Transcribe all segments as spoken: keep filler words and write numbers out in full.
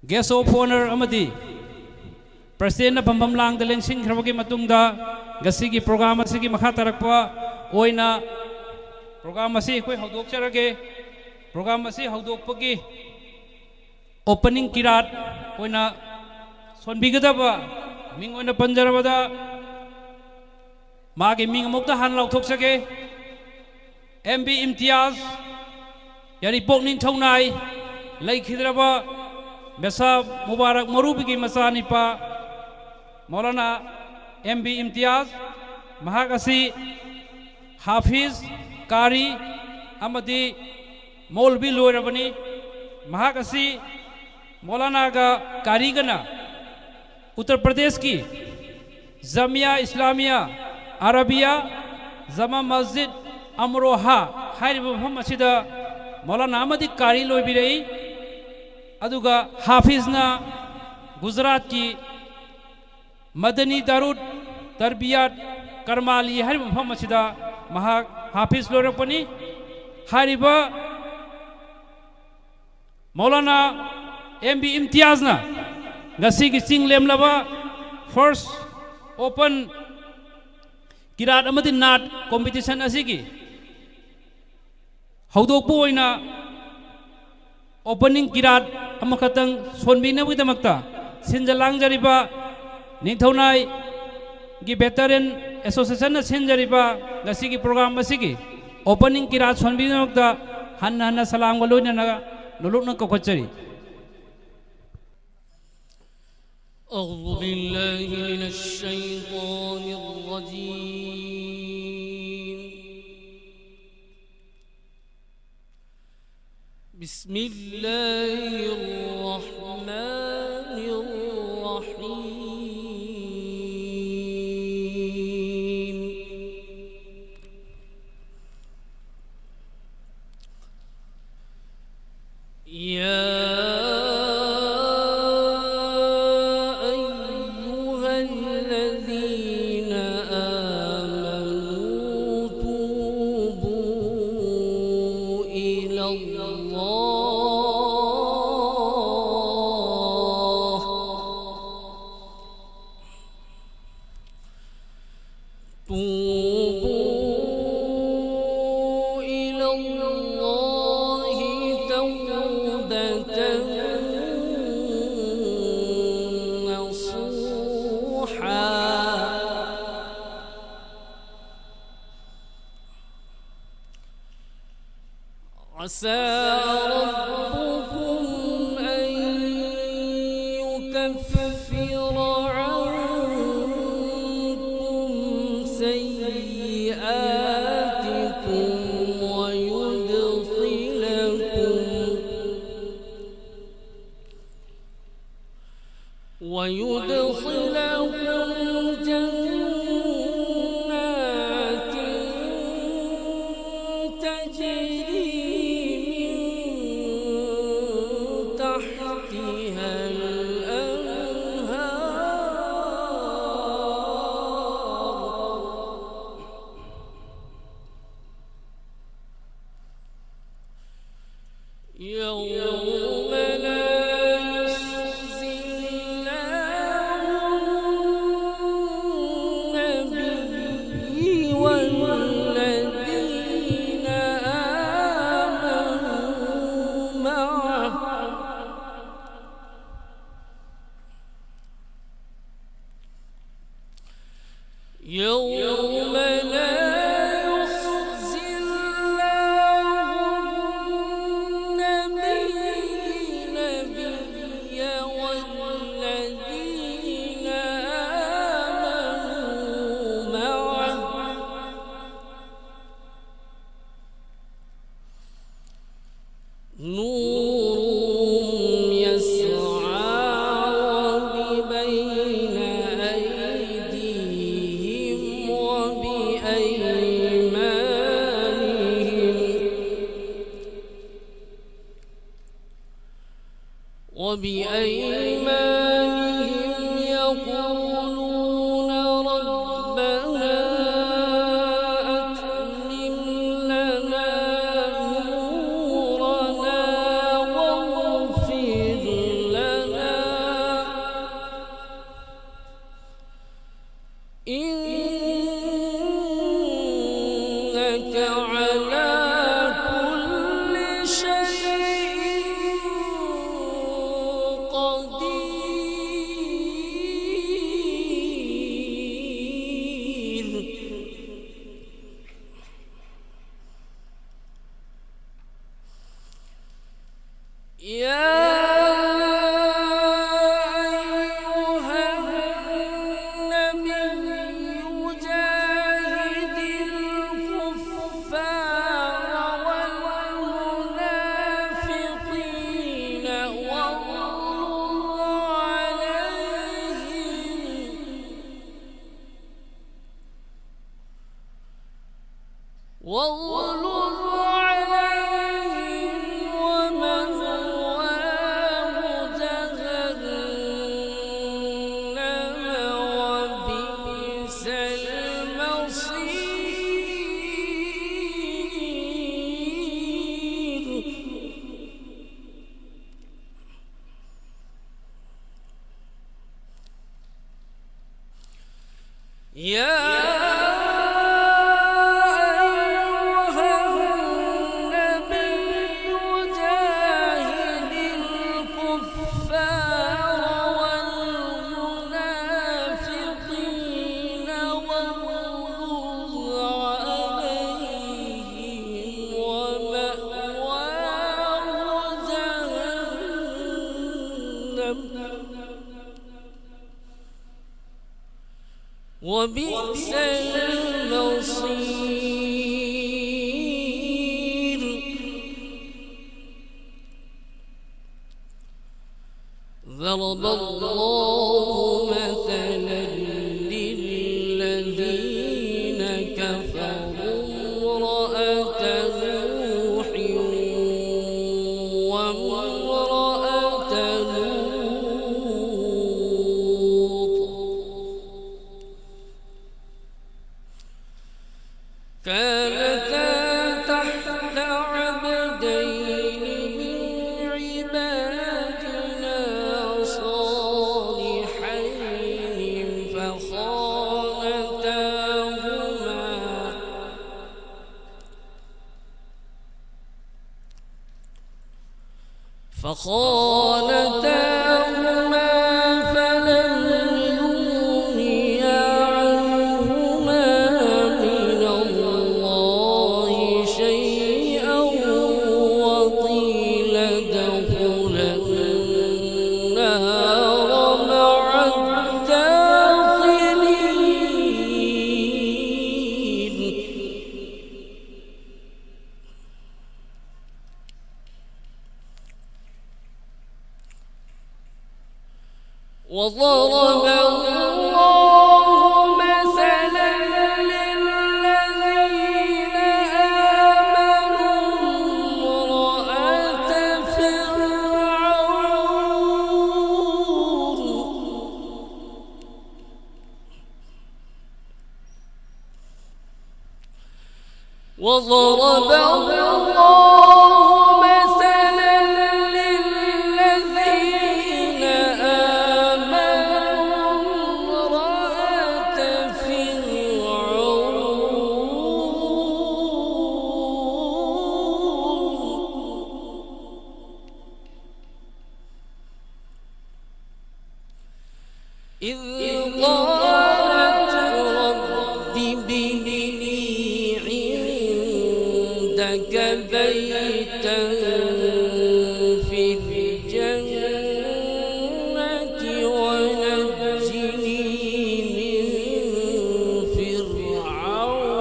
Guest of Honour ꯑꯃꯗꯤ Presidentꯅ ꯐꯝꯐꯝ ꯂꯥꯡꯗ ꯂꯦꯡꯁꯤꯟꯈ꯭ꯔꯕꯒꯤ ꯃꯇꯨꯡꯗ, ꯉꯁꯤꯒꯤ program ꯑꯁꯤꯒꯤ ꯃꯈꯥ ꯇꯥꯔꯛꯄ ꯑꯣꯏꯅ program ꯑꯁꯤ ꯑꯩꯈꯣꯏ ꯍꯧꯗꯣꯛꯆꯔꯒꯦ꯫ Program ꯑꯁꯤ ꯍꯧꯗꯣꯛꯄꯒꯤ opening ꯀꯤꯔꯥꯠ ꯑꯣꯏꯅ ꯁꯣꯟꯕꯤꯒꯗꯕ ꯃꯤꯡ ꯑꯣꯏꯅ ꯄꯟꯖꯔꯕꯗ, ꯃꯥꯒꯤ ꯃꯤꯡ ꯑꯃꯨꯛꯇ ꯍꯥꯟꯅ ꯂꯥꯎꯊꯣꯛꯆꯒꯦ꯫ ꯑꯦꯝ ꯕꯤ ꯏꯝꯇꯤꯌꯥꯖ, ꯌꯥꯏꯔꯤꯄꯣꯛ ꯅꯤꯡꯊꯧꯅꯥꯏ, ꯂꯩꯈꯤꯗ꯭ꯔꯕ ꯃꯦꯁꯥ ꯃꯨꯕꯥꯔꯛ ꯃꯧꯔꯨꯕꯤꯒꯤ ꯃꯆꯥꯅꯤꯄꯥ ꯃꯧꯂꯥꯅꯥ ꯑꯦꯝ ꯕꯤ ꯏꯝꯇꯤꯌꯥꯖ꯫ ꯃꯍꯥꯛ ꯑꯁꯤ ꯍꯥꯐꯤꯖ, ꯀꯥꯔꯤ ꯑꯃꯗꯤ ꯃꯧꯂꯕꯤ ꯂꯣꯏꯔꯕꯅꯤ꯫ ꯃꯍꯥꯛ ꯑꯁꯤ ꯃꯧꯂꯥꯅꯥꯒ ꯀꯥꯔꯤꯒꯅ ꯎꯠꯇꯔ ꯄ꯭ꯔꯗꯦꯁꯀꯤ ꯖꯥꯃꯤꯌꯥ ꯏꯁꯂꯥꯃꯤꯌꯥ ꯑꯔꯥꯕꯤꯌꯥ ꯖꯃꯥ ꯃꯁꯖꯤꯗ ꯑꯃꯔꯣꯍꯥ ꯍꯥꯏꯔꯤꯕ ꯃꯐꯝ ꯑꯁꯤꯗ ꯃꯧꯂꯥꯅꯥ ꯑꯃꯗꯤ ꯀꯥꯔꯤ ꯂꯣꯏꯕꯤꯔꯛꯏ꯫ ꯑꯗꯨꯒ ꯍꯥꯐꯤꯖꯅ ꯒꯨꯖꯔꯥꯠꯀꯤ ꯃꯗꯅꯤ ꯗꯥꯔꯨꯠ ꯇꯔꯕꯤꯌꯥꯠ ꯀꯔꯃꯥꯂꯤ ꯍꯥꯏꯔꯤꯕ ꯃꯐꯝ ꯑꯁꯤꯗ ꯃꯍꯥꯛ ꯍꯥꯐꯤꯖ ꯂꯣꯏꯔꯛꯄꯅꯤ꯫ ꯍꯥꯏꯔꯤꯕ ꯃꯧꯂꯥꯅꯥ ꯑꯦꯝ ꯕꯤ ꯏꯝꯇꯤꯌꯥꯖꯅ ꯉꯁꯤꯒꯤ ꯆꯤꯡ ꯂꯦꯝꯂꯕ first open ꯀꯤꯔꯥꯠ ꯑꯃꯗꯤ ꯅꯥꯠ competition ꯑꯁꯤꯒꯤ ꯍꯧꯗꯣꯛꯄ ꯑꯣꯏꯅ opening ꯀꯤꯔꯥꯠ ꯑꯃꯈꯛꯇꯪ ꯁꯣꯟꯕꯤꯅꯕꯒꯤꯗꯃꯛꯇ ꯁꯤꯟꯖ ꯂꯥꯡꯖꯔꯤꯕ ꯅꯤꯡꯊꯧꯅꯥꯏꯒꯤ Veteran Associationꯅ ꯁꯤꯟꯖꯔꯤꯕ ꯉꯁꯤꯒꯤ program ꯑꯁꯤꯒꯤ opening ꯀꯤꯔꯥꯠ ꯁꯣꯟꯕꯤꯅꯕꯒꯤꯗꯃꯛꯇ ꯍꯟꯅ ꯍꯟꯅ ꯁꯂꯥꯝꯒ ꯂꯣꯏꯅꯅ ꯅꯣꯂꯨꯛꯅ ꯀꯧꯈꯠꯆꯔꯤ꯫ أعوذ بالله من الشيطان الرجيم. بسم الله الرحمن الرحيم. يا أيها الذين آمنوا توبوا إلى الله نصوحا. عسى ربكم أن يكفر عنكم سيئاتكم ويدخلكم، ويدخلكم جنات تجري من تحتها الأنهار. يوم لا يخزي الله النبي والذين آمنوا معه، يوم لا يخزي الله النبي والذين آمنوا معه، نورهم يسعى بين أيديهم وبأيمانهم، وبأيمانهم يقولون ربنا أتمم لنا نورنا واغفر لنا إنك على كل شيء يا أيها النبي جاهد الكفار والمنافقين واغلظ عليهم. واغلظ عليهم ومأواهم جهنم وبئس المصير. يا أيها النبي جاهد الكفار والمنافقين واغلظ عليهم ومأواهم جهنم وبئس المصير. ضرب الله مثلا للذين كفروا امرأة نوح وامرأة لوط كانتا تحت عبدين من عبادنا صالحين فخانتاهما فخانتاهما فلم يغنيا عنهما من الله شيئا وقيل ادخلا وضرب الله مثلا للذين آمنوا امرأة فرعون وضرب الله مثلا للذين آمنوا امرأة فرعون إذ قالت رب ابن لي عندك بيتا في الجنة ونجني من فرعون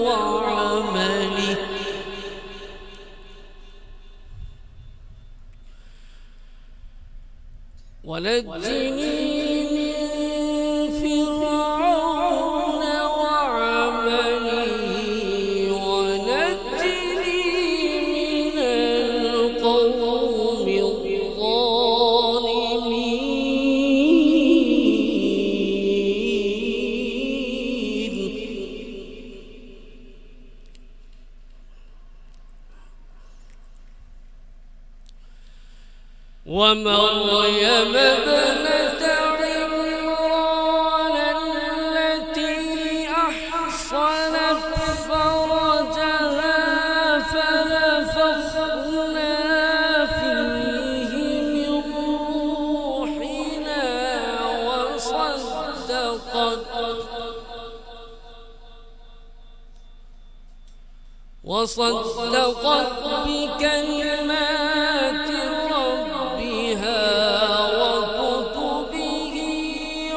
وعمله ونجني من فرعون وعمله ونجني من القوم الظالمين. ومريم ابنة عمران التي أحصنت فرجها فنفخنا فيه من روحنا وصدقت وصدقت بكلمات ربها وكتبه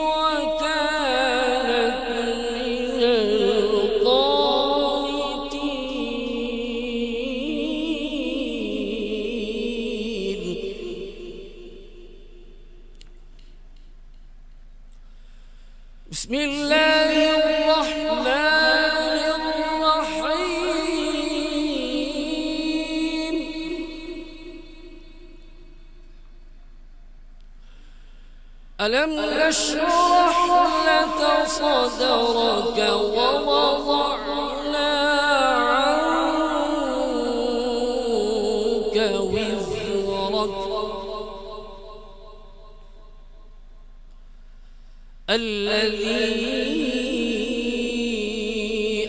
وكانت من القانتين. بسم الله الرحمن الرحيم. ألم نشرح لك صدرك ووضعنا عنك وزرك الذي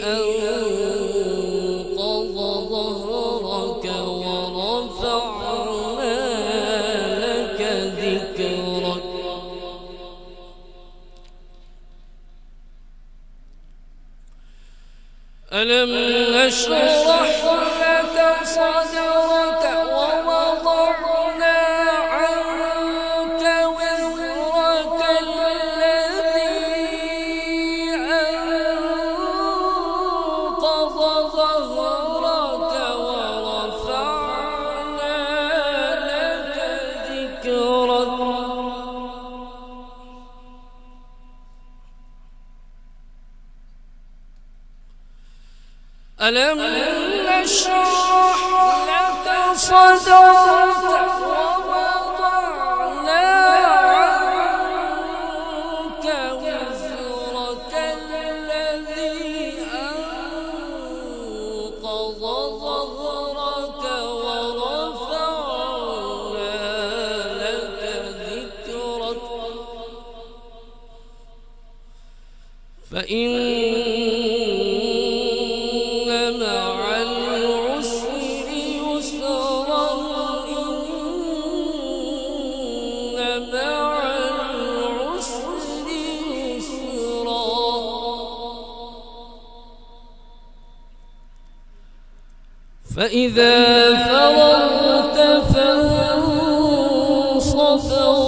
أنقض ظهرك ورفعنا لك ذكرك. ألم نشرح لك صدرك ووضعنا عنك وزرك الذي أنقض ظهرك ورفعنا لك ذكرك. ألم نشرح لك صدرك ووضعنا عنك وزرك الذي أنقض ظهرك ورفعنا لك ذكرك. فإن مع العسر يسرا، إن مع العسر يسرا. فإذا فرغت فانصب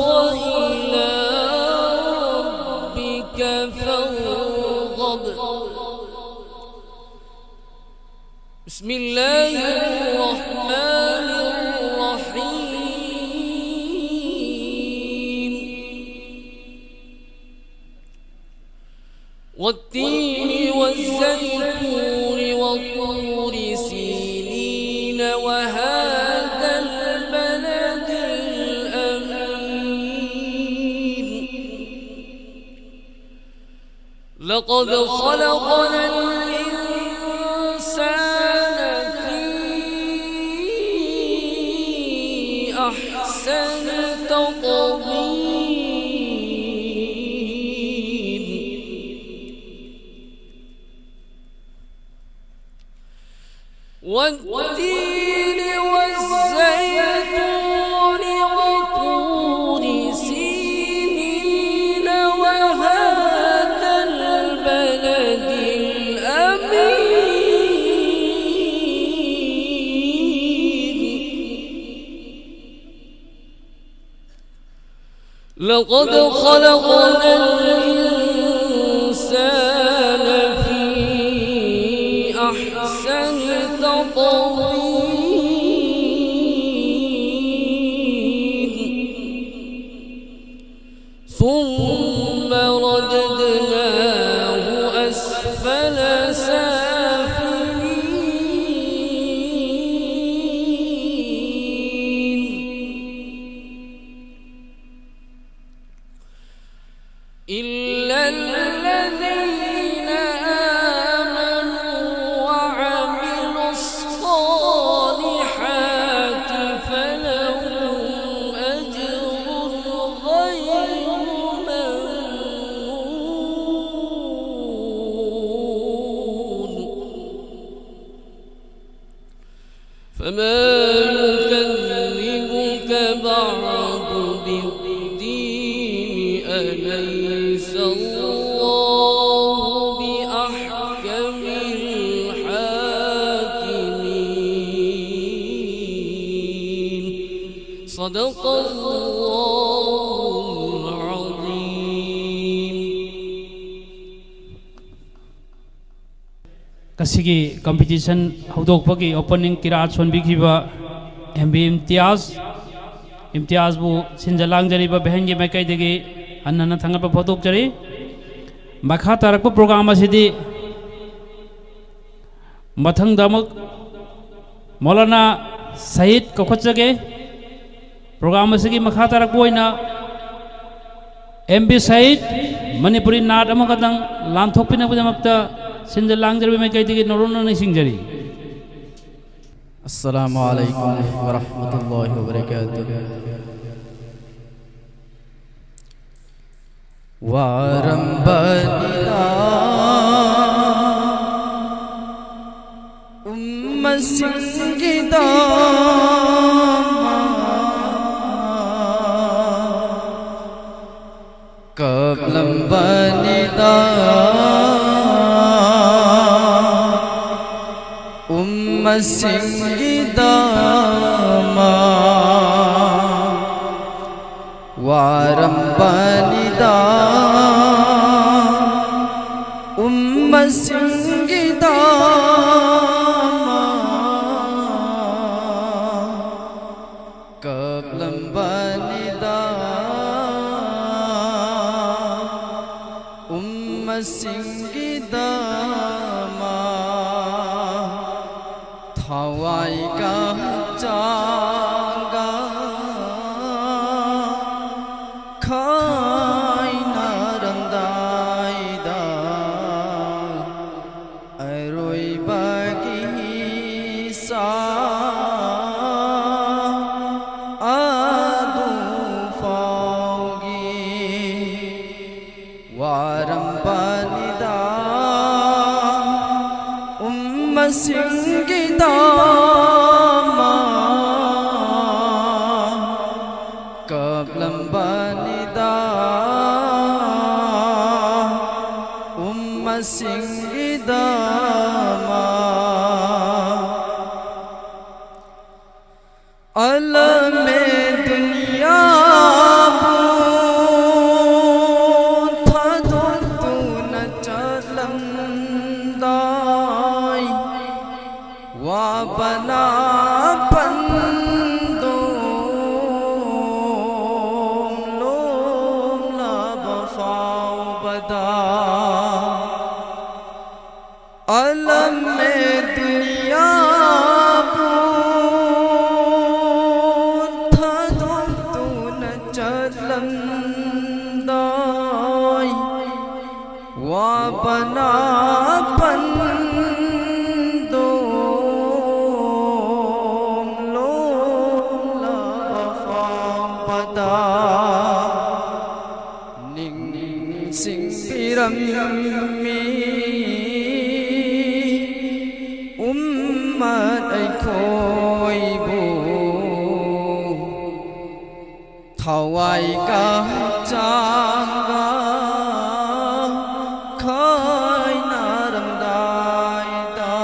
وإلى ربك فارغب. بسم الله الرحمن الرحيم. لقد خلقنا الإنسان في أحسن تقويم. والتين والزيتون وطور سينين وهذا البلد الأمين. لقد خلقنا الإنسان في أحسن تقويم. ثم رددناه أسفل سافلين. إلا الذين آمنوا وعملوا الصالحات فلهم أجر غير ممنون. فما يكذبك بعد بالدين، أليس الله بأحكم الحاكمين. صدق الله العظيم. ꯉꯁꯤꯒꯤ competition ꯍꯧꯗꯣꯛꯄꯒꯤ opening ꯀꯤꯔꯥꯠ ꯁꯣꯟꯕꯤꯈꯤꯕ ꯑꯦꯝ ꯕꯤ ꯏꯝꯇꯤꯌꯥꯖ, ꯏꯝꯇꯤꯌꯥꯖꯕꯨ ꯁꯤꯟꯖ ꯂꯥꯡꯖꯔꯤꯕ ꯚꯦꯟꯒꯤ ꯃꯥꯏꯀꯩꯗꯒꯤ ꯍꯟꯅ ꯍꯟꯅ ꯊꯥꯒꯠꯄ ꯐꯣꯡꯗꯣꯛꯆꯔꯤ꯫ ꯃꯈꯥ ꯇꯥꯔꯛꯄ program ꯑꯁꯤꯗꯤ ꯃꯊꯪꯗ ꯑꯃꯨꯛ ꯃꯧꯂꯥꯅꯥ ꯁꯌꯤꯗ ꯀꯧꯈꯠꯆꯒꯦ꯫ Program ꯑꯁꯤꯒꯤ ꯃꯈꯥ ꯇꯥꯔꯛꯄ ꯑꯣꯏꯅ ꯑꯦꯝ ꯕꯤ ꯁꯌꯤꯗ, ꯃꯅꯤꯄꯨꯔꯤ ꯅꯥꯠ ꯑꯃꯈꯛꯇꯪ ꯂꯥꯟꯊꯣꯛꯄꯤꯅꯕꯒꯤꯗꯃꯛꯇ ꯁꯤꯟꯖ ꯂꯥꯡꯖꯔꯕ ꯃꯥꯏꯀꯩꯗꯒꯤ ꯅꯣꯔꯣꯟꯅ ꯅꯤꯡꯁꯤꯡꯖꯔꯤ꯫ السلام عليكم ورحمة الله وبركاته. ꯋꯥꯔꯝꯕꯅꯤꯗ ꯎꯝꯃꯁꯤꯡꯒꯤꯗꯃꯛ ꯀꯞꯂꯝꯕꯅꯤꯗ ꯎꯝꯃꯁꯤꯡꯒꯤꯗꯃꯛ. ꯋꯥꯔꯝꯕꯅꯤꯗ ꯎꯝꯃꯁꯤꯡꯒꯤꯗꯃꯛ ꯀꯞꯂꯝꯕꯅꯤꯗ ꯎꯝꯃꯁꯤꯡꯒꯤꯗꯃꯛ. ꯊꯋꯥꯏꯒ ꯍꯛꯆꯥꯡꯒ ꯈꯥꯏꯅꯔꯝꯗꯥꯏꯗ ꯑꯔꯣꯏꯕꯒꯤ ꯍꯤꯁꯥ ꯑꯗꯨ ꯐꯥꯎꯒꯤ ꯋꯥꯔꯝꯕꯅꯤꯗ ꯎꯝꯃꯁꯤꯡꯒꯤꯗꯃꯛ ꯀꯞꯂꯝꯕꯅꯤꯗ ꯎꯝꯃꯁꯤꯡꯒꯤꯗꯃꯛ. ꯑꯂꯝꯃꯦ ꯗꯨꯅꯤꯌꯥꯕꯨ ꯊꯥꯗꯣꯛꯇꯨꯅ ꯆꯠꯂꯝꯗꯥꯏ ꯋꯥꯕꯅ ꯄꯟꯗꯣꯝ ꯂꯣꯝꯂꯕ ꯐꯥꯎꯕꯗ ꯑꯂꯝꯃꯦ ꯗꯨꯅꯤꯌꯥꯕꯨ ꯊꯥꯗꯣꯛꯇꯨꯅ ꯆꯠꯂꯝꯗꯥꯏ ꯄꯅꯥ ꯄꯟꯗꯣꯝ ꯂꯣꯝꯂꯕ ꯐꯥꯎꯕꯗ ꯅꯤꯡꯁꯤꯡꯕꯤꯔꯝꯃꯤ꯫ ꯎꯝꯃꯠ ꯑꯩꯈꯣꯏꯕꯨ ꯊꯋꯥꯏꯒ ꯍꯛꯆꯥꯡꯒ ꯈꯥꯏꯅꯔꯝꯗꯥꯏꯗ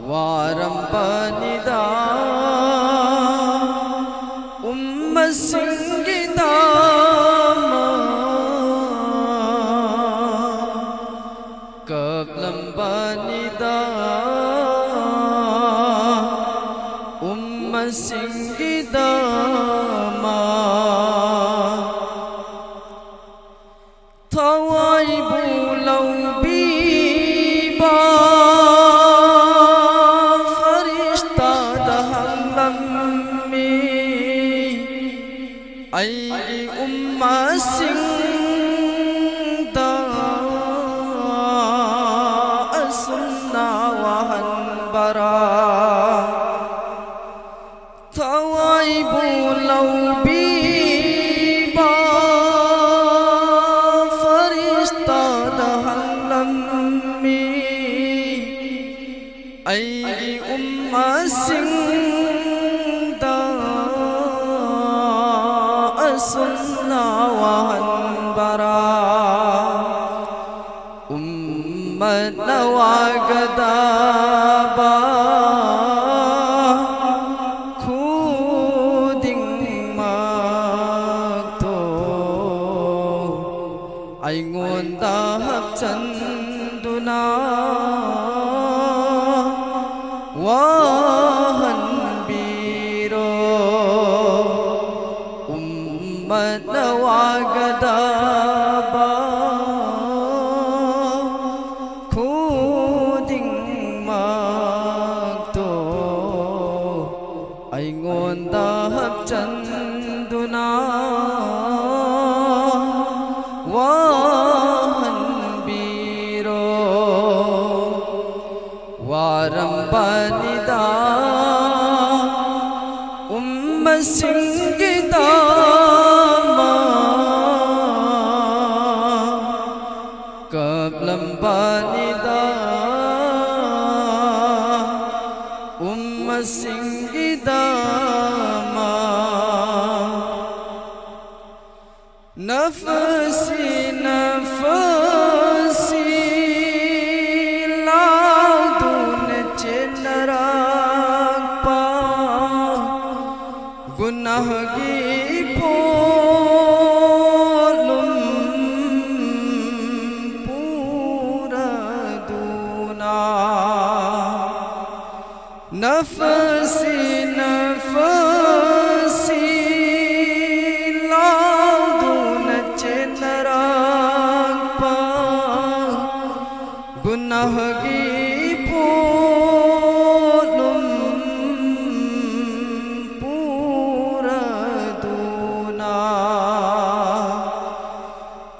ꯋꯥꯔꯝꯕꯅꯤꯗ ꯎꯝꯃꯁꯤꯡꯒꯤꯗꯃꯛ꯫ ꯀꯞꯂꯝꯕꯅꯤꯗ ꯎꯝꯃꯁꯤꯡꯒꯤꯗꯃꯛ꯫ ꯊꯋꯥꯏꯕꯨ ꯂꯧꯕꯤꯕ ꯐꯔꯤꯁꯇꯥꯗ ꯍꯪꯂꯝꯃꯤ꯫ ꯑꯩꯒꯤ ꯎꯝꯃꯁꯤꯡꯗ ꯑꯁꯨꯝꯅ ꯋꯥꯍꯟꯕꯔꯥ? ꯊꯋꯥꯏꯕꯨ ꯂꯧꯕꯤꯕ ꯐꯔꯤꯁꯇꯥꯗ ꯍꯪꯂꯝꯃꯤ꯫ ꯑꯩꯒꯤ ꯎꯝꯃꯁꯤꯡꯗ ꯑꯁꯨꯝꯅ ꯋꯥꯍꯟꯕꯔꯥ? ꯎꯝꯃꯠꯅ ꯋꯥꯒꯗꯕ ꯈꯨꯗꯤꯡꯃꯛꯇꯣ ꯑꯩꯉꯣꯟꯗ ꯍꯥꯞꯆꯟꯗꯨꯅ ꯋꯥꯍꯟꯕꯤꯔꯣ꯫ ꯎꯝꯃꯠꯅ ꯋꯥꯒꯗꯕ ꯈꯨꯗꯤꯡꯃꯛꯇꯣ ꯑꯩꯉꯣꯟꯗ ꯍꯥꯞꯆꯟꯗꯨꯅ ꯋꯥ ꯃꯁꯤꯡꯒꯤꯗꯃꯛ ꯀꯞꯂꯝꯕꯅꯤꯗ꯫ ꯎꯝꯃꯁꯤꯡꯒꯤꯗꯃꯛ ꯅꯐꯁꯤ ꯅꯐꯁꯤ ꯂꯥꯎꯗꯨꯅ ꯆꯦꯟꯅꯔꯛꯄ ꯒꯨꯅꯥꯍꯒꯤ ꯄꯣꯠꯂꯨꯝ ꯄꯨꯔꯗꯨꯅ꯫ ꯅꯐꯁꯤ ꯅꯐꯁꯤ ꯂꯥꯎꯗꯨꯅ ꯆꯦꯟꯅꯔꯛꯄ ꯒꯨꯅꯥꯍꯒꯤ ꯄꯣꯠꯂꯨꯝ ꯄꯨꯔꯗꯨꯅ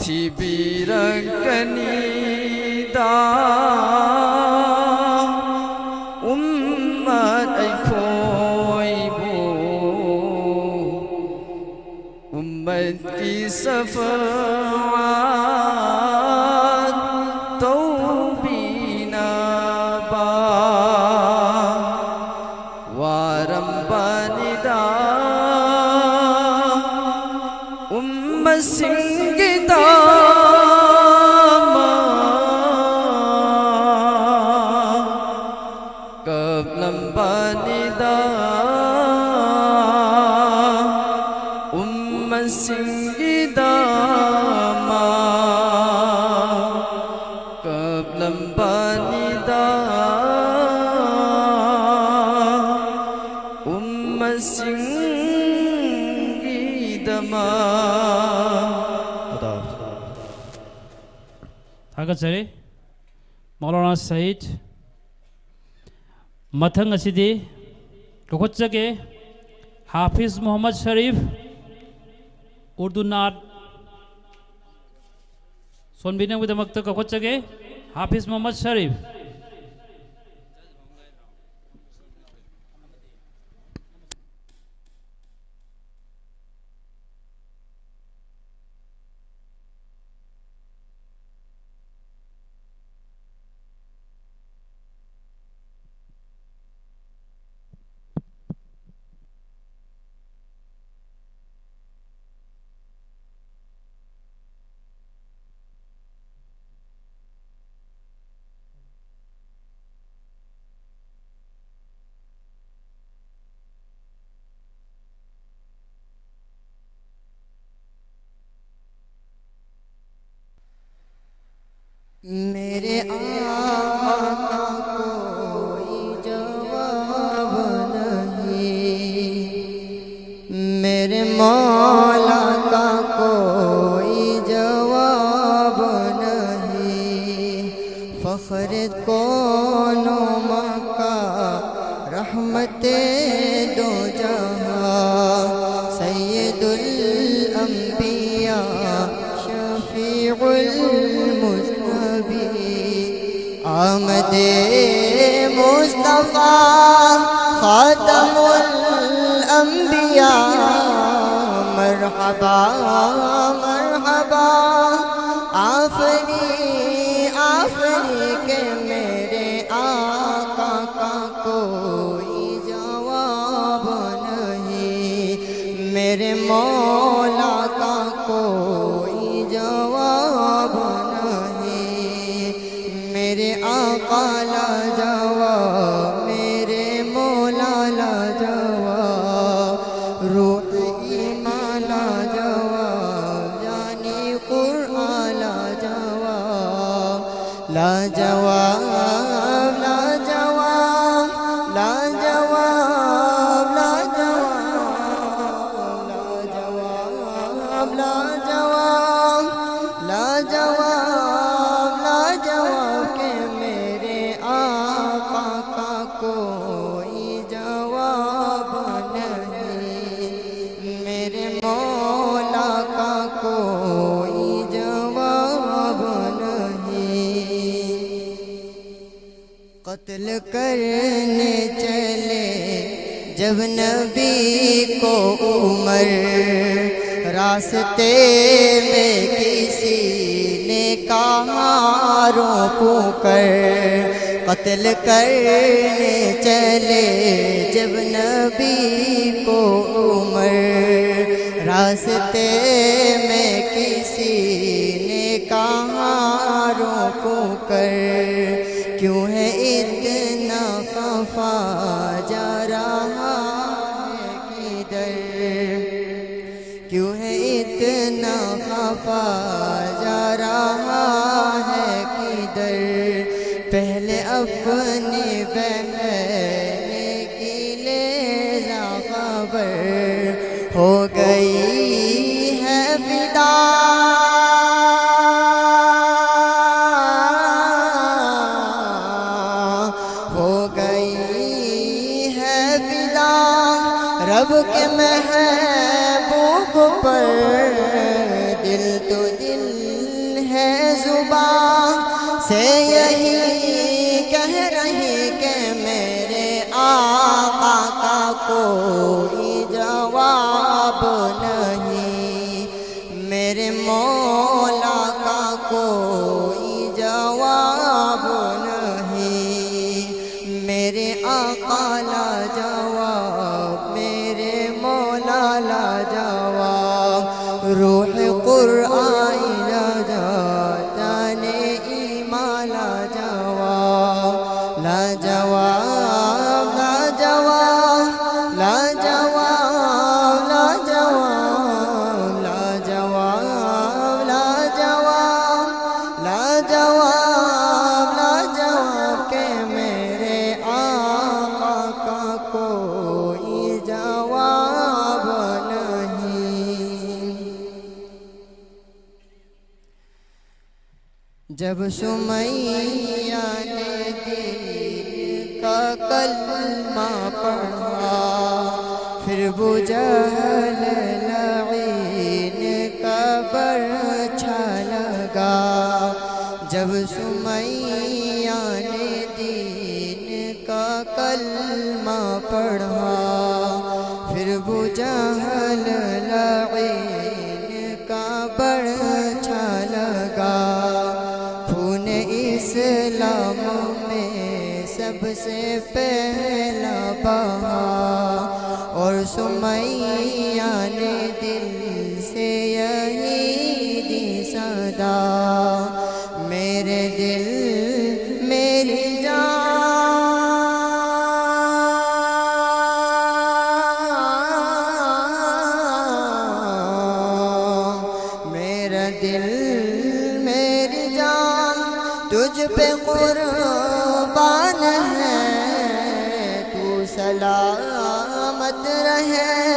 ꯊꯤꯕꯤꯔꯛꯀꯅꯤꯗ ꯎꯝꯃꯠ ꯑꯩꯈꯣꯏꯕꯨ꯫ ꯎꯝꯃꯠꯀꯤ ꯁꯐꯥꯑꯠ ꯇꯧꯕꯤꯅꯕ ꯋꯥꯔꯝꯕꯅꯤꯗ꯫ ꯎꯝꯃꯁꯤꯡꯒꯤꯗꯃꯛ ꯀꯞꯂꯝꯕꯅꯤꯗ꯫ ꯎꯝꯃꯁꯤꯡꯒꯤꯗꯃꯛ ꯀꯞꯂꯝꯕꯅꯤꯗ꯫ ꯎꯝꯃꯁꯤꯡꯒꯤꯗꯃꯛ꯫ ꯊꯥꯒꯠꯆꯔꯤ꯫ ꯃꯧꯂꯥꯅꯥ ꯁꯌꯤꯗ꯫ ꯃꯊꯪ ꯑꯁꯤꯗꯤ ꯀꯧꯈꯠꯆꯒꯦ, ꯍꯥꯐꯤꯖ ꯃꯨꯍꯝꯃꯗ ꯁꯔꯤꯐ, ꯎꯔꯗꯨ ꯅꯥꯠ ꯁꯣꯟꯕꯤꯅꯕꯒꯤꯗꯃꯛꯇ ꯀꯧꯈꯠꯆꯒꯦ, ꯍꯥꯐꯤꯖ ꯃꯨꯍꯝꯃꯗ ꯁꯔꯤꯐ꯫ मेरे आका का कोई जवाब नहीं, मेरे मौला का कोई जवाब नहीं। फख्र कोनो मक्का, रहमते दो जहां, सैयदुल अंबिया, शफीउल मुजनबी। आमदे मुस्तफा, खातमुल अंबिया। मरहबा, मरहबा, आफरी, आफरी के मेरे आका का कोई जवाब नहीं, मेरे मौला का कोई जवाब नहीं। मेरे आका लाजवाब, मेरे मौला लाजवाब, रूह ईमान लाजवाब, जानी कुरान लाजवाब, लाजवाब, लाजवाब, लाजवाब, लाजवाब, लाजवाब, लाजवाब, लाजवाब, लाजवाब के मेरे आका का कोई जवाब नहीं, मेरे मौला का कोई जवाब नहीं। कत्ल करने चले जब नबी को उमर, रास्ते में किसी ने कहा रोकू कर। कत्ल करने चले जब नबी को उमर, रास्ते में किसी ने कहा रोकू कर। क्यों है इतना खफा जा रहा है किधर, क्यों है इतना खफा जा रहा है ہو گئی ہے فدا، ہو گئی ہے فدا رب کے محبوب پر۔ دل تو دل ہے، زباں سے یہی کہہ رہی کہ میرے آقا کا کوئی جواب نہیں، میرے مولا کا کوئی جواب نہیں۔ میرے آقا لاجواب، میرے مولا لاجواب، روح قرآن لاجواب، جان ایمان لاجواب، لاجواب، لاجواب، لاجواب، لاجواب، لاجواب، لاجواب، لاجواب، لاجواب کہ میرے آقا کا کوئی جواب نہیں۔ جب سمیہ نے دین کا کلمہ پڑھا، پھر ابو جہل لعین کا برچھا لگا۔ جب سمیہ نے دین کا کلمہ پڑھا، پھر ابو جہل لعین کا برچھا لگا۔ خون اسلام میں سب سے پہلا بہا، اور سمیہ نے دل سے یہی دی صدا، میرے دل، میری جان، میرا دل، میری جان تجھ پہ قربان ہے، تو سلامت رہے۔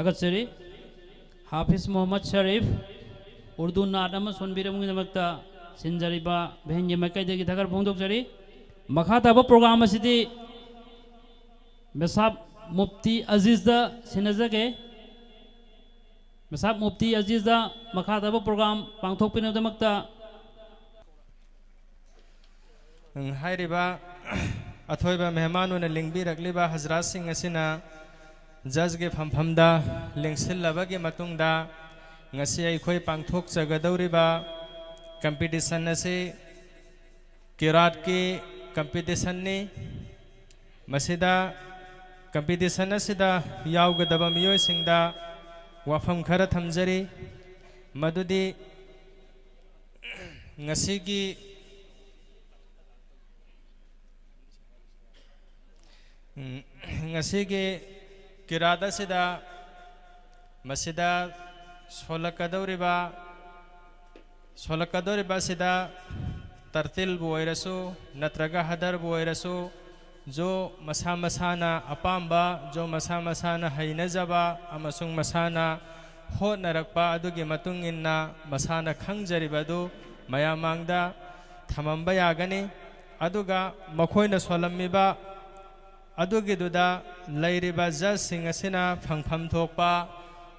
ꯆꯠꯆꯔꯤ꯫ ꯍꯥꯐꯤꯖ ꯃꯣꯍꯝꯃꯗ ꯁꯔꯤꯐ, ꯎꯔꯗꯨ ꯅꯥꯠ ꯑꯃ ꯁꯣꯟꯕꯤꯔꯝꯕꯒꯤꯗꯃꯛꯇ ꯁꯤꯟꯖꯔꯤꯕ ꯚꯦꯟꯒꯤ ꯃꯥꯏꯀꯩꯗꯒꯤ ꯊꯥꯒꯠꯄ ꯐꯣꯡꯗꯣꯛꯆꯔꯤ꯫ ꯃꯈꯥ ꯇꯥꯕ ꯄ꯭ꯔꯣꯒ꯭ꯔꯥꯝ ꯑꯁꯤꯗꯤ ꯃꯦꯁꯥꯕ ꯃꯨꯐꯇꯤ ꯑꯖꯤꯖꯗ ꯁꯤꯟꯅꯖꯒꯦ꯫ ꯃꯦꯁꯥꯕ ꯃꯨꯐꯇꯤ ꯑꯖꯤꯖꯗ ꯃꯈꯥ ꯇꯥꯕ ꯄ꯭ꯔꯣꯒ꯭ꯔꯥꯝ ꯄꯥꯡꯊꯣꯛꯄꯤꯅꯕꯒꯤꯗꯃꯛꯇ ꯎꯝ, ꯍꯥꯏꯔꯤꯕ ꯑꯊꯣꯏꯕ ꯃꯦꯍꯃꯥꯟ ꯑꯣꯏꯅ ꯂꯤꯡꯕꯤꯔꯛꯂꯤꯕ ꯍꯖꯔꯥꯠꯁꯤꯡ ꯑꯁꯤꯅ ꯖꯖꯒꯤ ꯐꯝꯐꯝꯗ ꯂꯦꯡꯁꯤꯜꯂꯕꯒꯤ ꯃꯇꯨꯡꯗ, ꯉꯁꯤ ꯑꯩꯈꯣꯏ ꯄꯥꯡꯊꯣꯛꯆꯒꯗꯧꯔꯤꯕ ꯀꯝꯄꯤꯇꯤꯁꯟ ꯑꯁꯤ ꯀꯤꯔꯥꯠꯀꯤ ꯀꯝꯄꯤꯇꯤꯁꯟꯅꯤ꯫ ꯃꯁꯤꯗ, ꯀꯝꯄꯤꯇꯤꯁꯟ ꯑꯁꯤꯗ ꯌꯥꯎꯒꯗꯕ ꯃꯤꯑꯣꯏꯁꯤꯡꯗ ꯋꯥꯐꯝ ꯈꯔ ꯊꯝꯖꯔꯤ, ꯃꯗꯨꯗꯤ ꯉꯁꯤꯒꯤ, ꯎꯝ, ꯉꯁꯤꯒꯤ ꯀꯤꯔꯥꯠ ꯑꯁꯤꯗ, ꯃꯁꯤꯗ ꯁꯣꯜꯂꯛꯀꯗꯧꯔꯤꯕ, ꯁꯣꯜꯂꯛꯀꯗꯧꯔꯤꯕ ꯑꯁꯤꯗ ꯇꯔꯇꯤꯜꯕꯨ ꯑꯣꯏꯔꯁꯨ ꯅꯠꯇ꯭ꯔꯒ ꯍꯗꯔꯕꯨ ꯑꯣꯏꯔꯁꯨ, ꯖꯣ ꯃꯁꯥ ꯃꯁꯥꯅ ꯑꯄꯥꯝꯕ, ꯖꯣ ꯃꯁꯥ ꯃꯁꯥꯅ ꯍꯩꯅꯖꯕ ꯑꯃꯁꯨꯡ ꯃꯁꯥꯅ ꯍꯣꯠꯅꯔꯛꯄ ꯑꯗꯨꯒꯤ ꯃꯇꯨꯡ ꯏꯟꯅ ꯃꯁꯥꯅ ꯈꯪꯖꯔꯤꯕ ꯑꯗꯨ ꯃꯌꯥꯝ ꯃꯥꯡꯗ ꯊꯝꯃꯝꯕ ꯌꯥꯒꯅꯤ꯫ ꯑꯗꯨꯒ ꯃꯈꯣꯏꯅ ꯁꯣꯜꯂꯝꯃꯤꯕ ꯑꯗꯨꯒꯤꯗꯨꯗ ꯂꯩꯔꯤꯕ ꯖꯖꯁꯤꯡ ꯑꯁꯤꯅ ꯐꯪꯐꯝ ꯊꯣꯛꯄ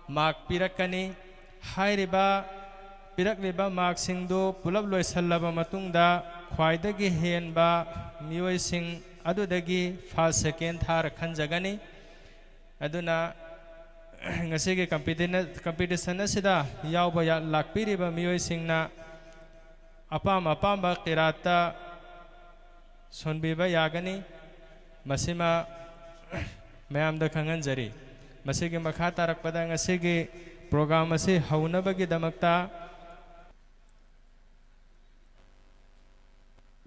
ꯃꯥꯔꯛ ꯄꯤꯔꯛꯀꯅꯤ꯫ ꯍꯥꯏꯔꯤꯕ ꯄꯤꯔꯛꯂꯤꯕ ꯃꯥꯔꯛꯁꯤꯡꯗꯨ ꯄꯨꯂꯞ ꯂꯣꯏꯁꯤꯜꯂꯕ ꯃꯇꯨꯡꯗ ꯈ꯭ꯋꯥꯏꯗꯒꯤ ꯍꯦꯟꯕ ꯃꯤꯑꯣꯏꯁꯤꯡ ꯑꯗꯨꯗꯒꯤ ꯐꯥꯔꯁ, ꯁꯦꯀꯦꯟ, ꯊꯥꯔ ꯈꯟꯖꯒꯅꯤ꯫ ꯑꯗꯨꯅ ꯉꯁꯤꯒꯤ ꯀꯝꯄꯤꯇꯤꯁꯟ ꯑꯁꯤꯗ ꯌꯥꯎꯕ ꯌꯥ-, ꯂꯥꯛꯄꯤꯔꯤꯕ ꯃꯤꯑꯣꯏꯁꯤꯡꯅ ꯑꯄꯥꯝ ꯑꯄꯥꯝꯕ ꯀꯤꯔꯥꯠꯇ ꯁꯣꯟꯕꯤꯕ ꯌꯥꯒꯅꯤ꯫ ꯃꯁꯤꯃ ꯃꯌꯥꯝꯗ ꯈꯪꯍꯟꯖꯔꯤ꯫ ꯃꯁꯤꯒꯤ ꯃꯈꯥ ꯇꯥꯔꯛꯄꯗ ꯉꯁꯤꯒꯤ ꯄ꯭ꯔꯣꯒ꯭ꯔꯥꯝ ꯑꯁꯤ ꯍꯧꯅꯕꯒꯤꯗꯃꯛꯇ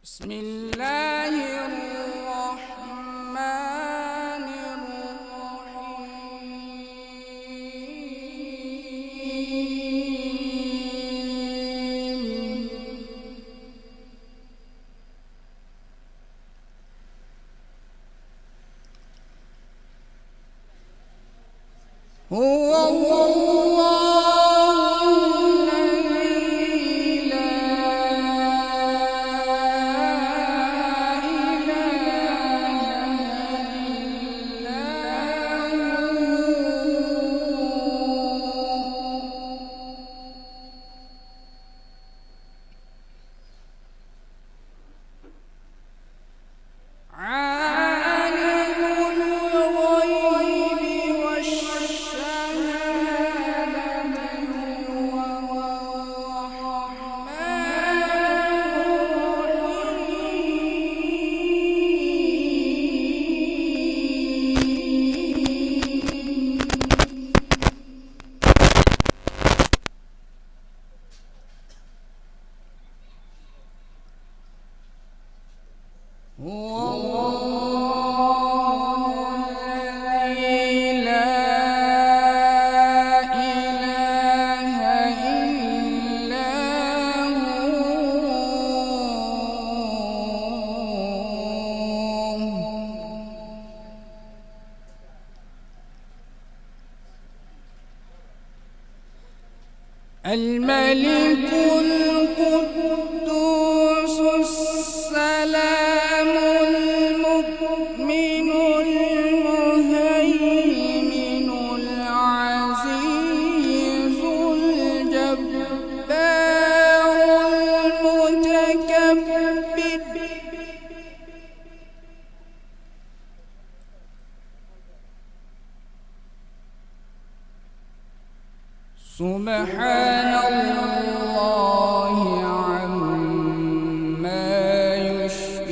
بسم الله الرحمن الرحيم. هو الله الذي لا إله إلا هو. عالم الغيب والشهادة هو الرحمن الرحيم. هو الله الذي لا إله إلا هو. الملك القدوس السلام المؤمن المهيمن العزيز الجبار المتكبر. سبحان الله عما يشركون.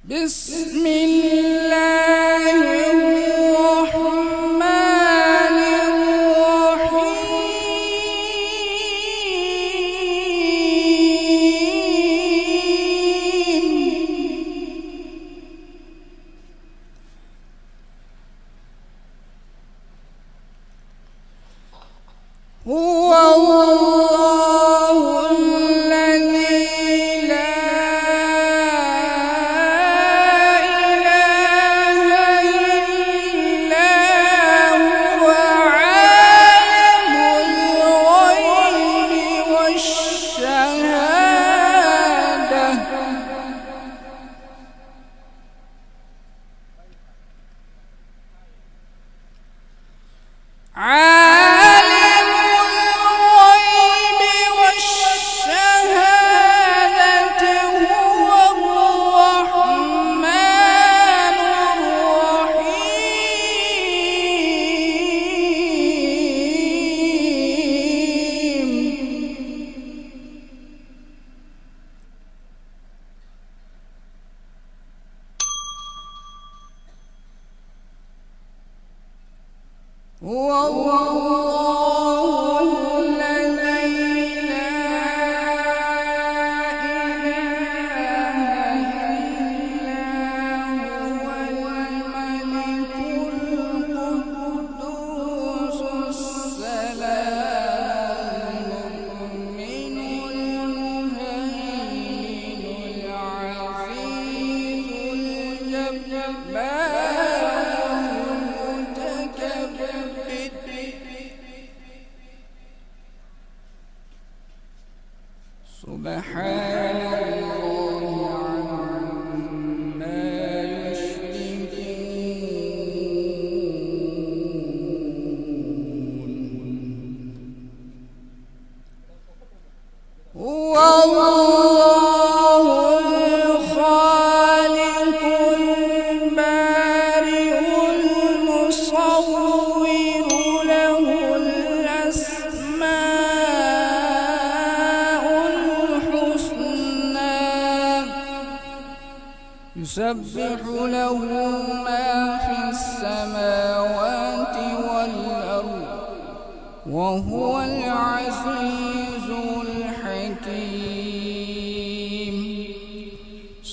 بسم الله الرحمن الرحيم. هو الله عالم الغيب والشهادة هو الرحمن الرحيم. هو الله الذي لا إله إلا هو الملك القدوس السلام المؤمن المهيمن العزيز الجبار المتكبر. سبحان الله عما يشركون. هو الله الخالق البارئ المصور، له الأسماء الحسنى. يسبح له ما في السماوات والأرض وهو العزيز الحكيم.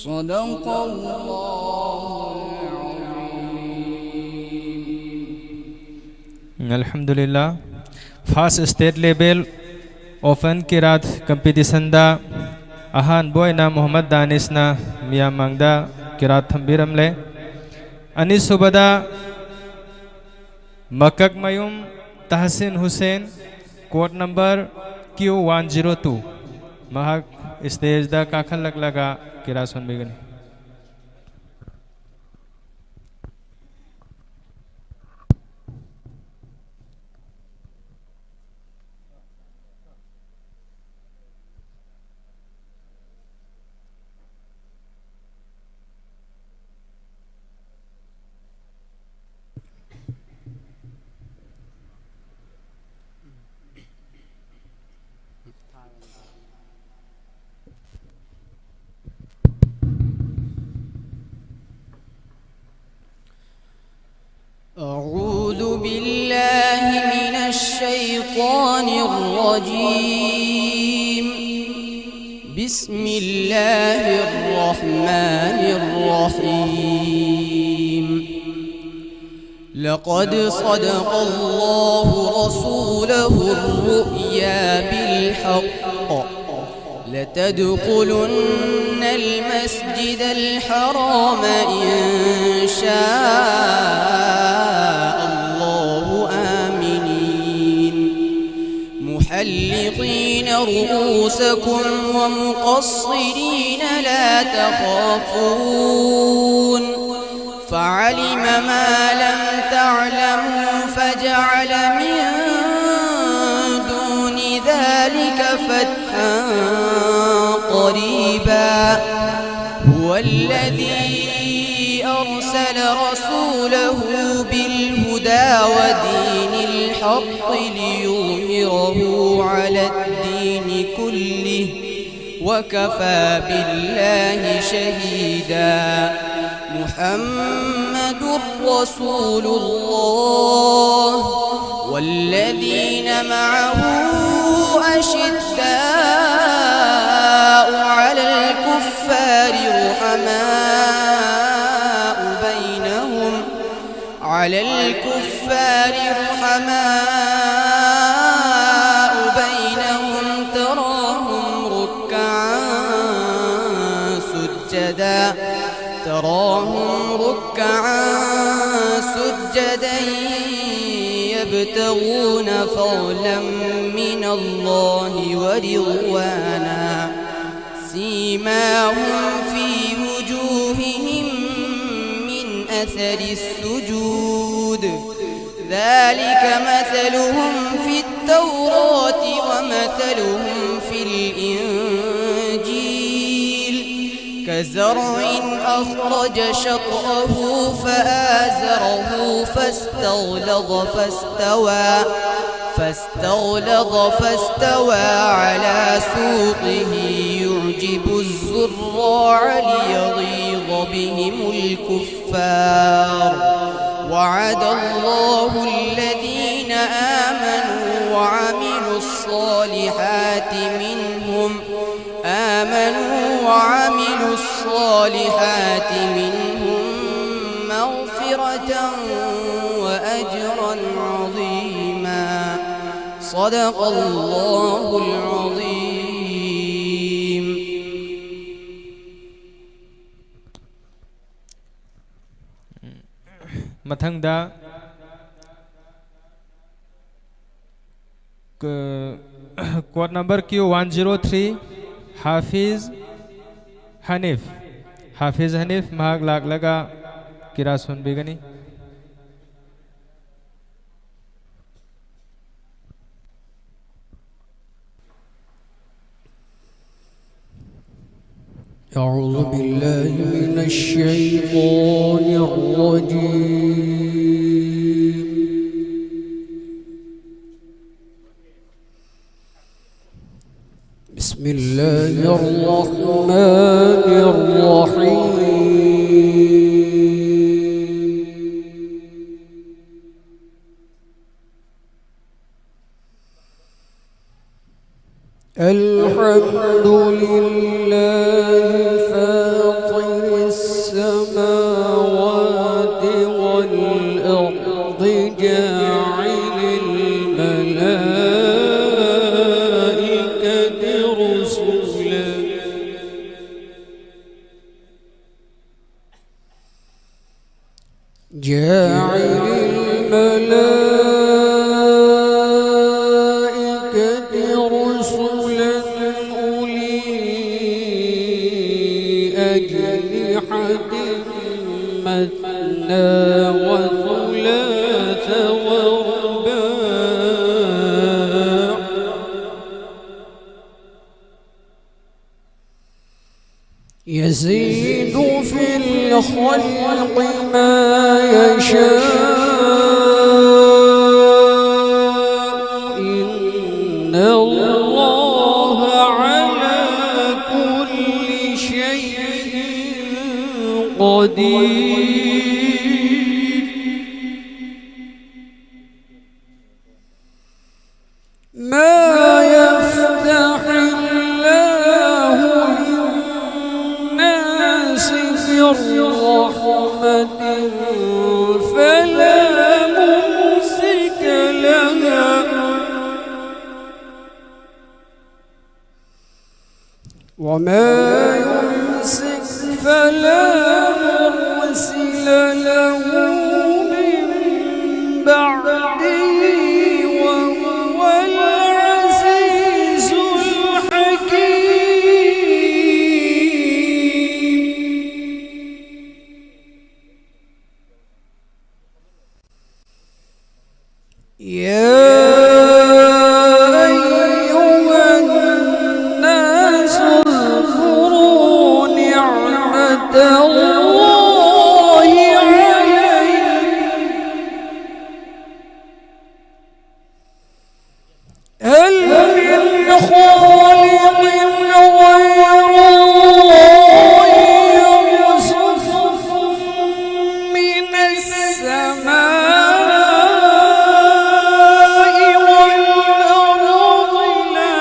صدق الله العظيم. ꯑꯜꯍꯝꯗꯨꯂꯤꯜꯂꯥ꯫ First state level open ꯀꯤꯔꯥꯠ competitionꯗ ꯑꯍꯥꯟꯕ ꯑꯣꯏꯅ ꯃꯨꯍꯝꯃꯗ ꯗꯥꯅꯤꯁꯅ ꯃꯤꯌꯥꯝ ꯃꯥꯡꯗ ꯀꯤꯔꯥꯠ ꯊꯝꯕꯤꯔꯝꯂꯦ꯫ ꯑꯅꯤꯁꯨꯕꯗ ꯃꯀꯛꯃꯌꯨꯝ ꯇꯍꯁꯤꯟ Hussain, code number Q one zero two, ꯃꯍꯥꯛ stageꯗ ꯀꯥꯈꯠꯂꯛꯂꯒ ꯀꯤꯔꯥꯠ ꯁꯣꯟꯕꯤꯒꯅꯤ꯫ أعوذ بالله من الشيطان الرجيم. بسم الله الرحمن الرحيم. لقد صدق الله رسوله الرؤيا بالحق، لتدخلن المسجد الحرام إن شاء الله آمنين، محلقين رؤوسكم ومقصرين لا تخافون، فعلم ما لم تعلموا فجعل من دون ذلك فتحا قريبا. هو الذي أرسل رسوله بالهدى ودين الحق ليظهره على الدين كله، وكفى بالله شهيدا. محمد رسول الله والذين معه أشداء على الكفار رحماء بينهم، على الكفار رحماء بينهم، تراهم ركعا سجدا، تراهم ركعا سجدا يبتغون فضلا من الله ورضوانا، سيماهم في وجوههم من أثر السجود، ذلك مثلهم في التوراة ومثلهم في الإنجيل، كزرع أخرج شطأه فآزره فاستغلظ فاستوى، فاستغلظ فاستوى على سوقه يعجب الزراع ليغيظ بهم الكفار، وعد الله الذين آمنوا وعملوا الصالحات منهم، آمنوا وعملوا الصالحات منهم مغفرة وأجرا عظيما. صدق الله العظيم. ꯃꯊꯪꯗ, ꯀ-, code number Q one zero three, ꯍꯥꯐꯤꯖ ꯍꯅꯤꯐ꯫ ꯍꯥꯐꯤꯖ ꯍꯅꯤꯐ, ꯃꯍꯥꯛ ꯂꯥꯛꯂꯒ ꯀꯤꯔꯥ ꯁꯣꯟꯕꯤꯒꯅꯤ꯫ أعوذ بالله من الشيطان الرجيم. بسم الله الرحمن الرحيم. الحمد لله فاطر السماوات والأرض، جاعل الملائكة رسلا، جاعل الملائكة رسلا أولي أجنحة مثنى وثلاث ورباع يزيد في الخلق ما يشاء، إن الله على كل شيء قدير. رحمة فلا ممسك لها، وما يمسك فلا مرسل له من بعده، وهو العزيز الحكيم. يا أيها الناس اذكروا نعمة الله عليكم، هل من خالق غير الله يرزقكم من السماء والأرض؟ لا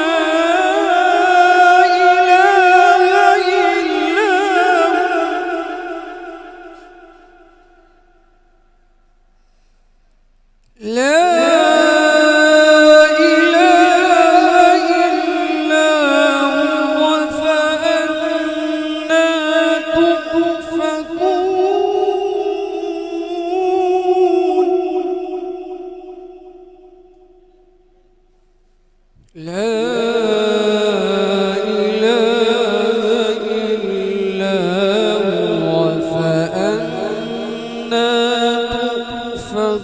إله إلا هو. لا إله إلا هو، فأنى تؤفكون؟ لا إله إلا هو، فأنى تؤفكون؟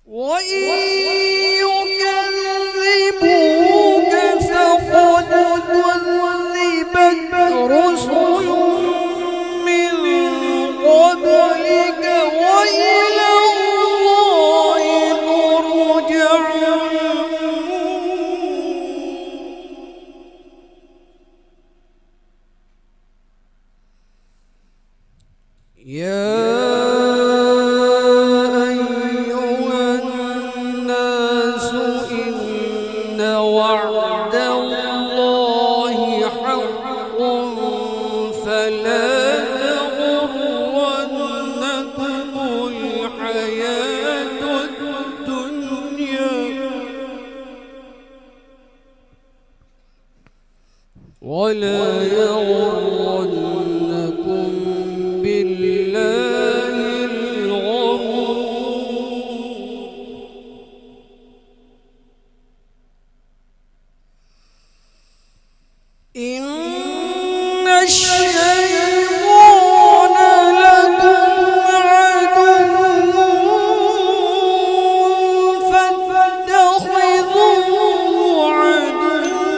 وإن يكذبوك فقد كذبت رسل من قبلك وإلى الله ترجع الأمور. يا أيها الناس وعد الله حق فلا تغرنكم الحياة الدنيا ولا يغرنكم بالله الغرور. إن الشيطان لكم عدو فاتخذوه عدوا.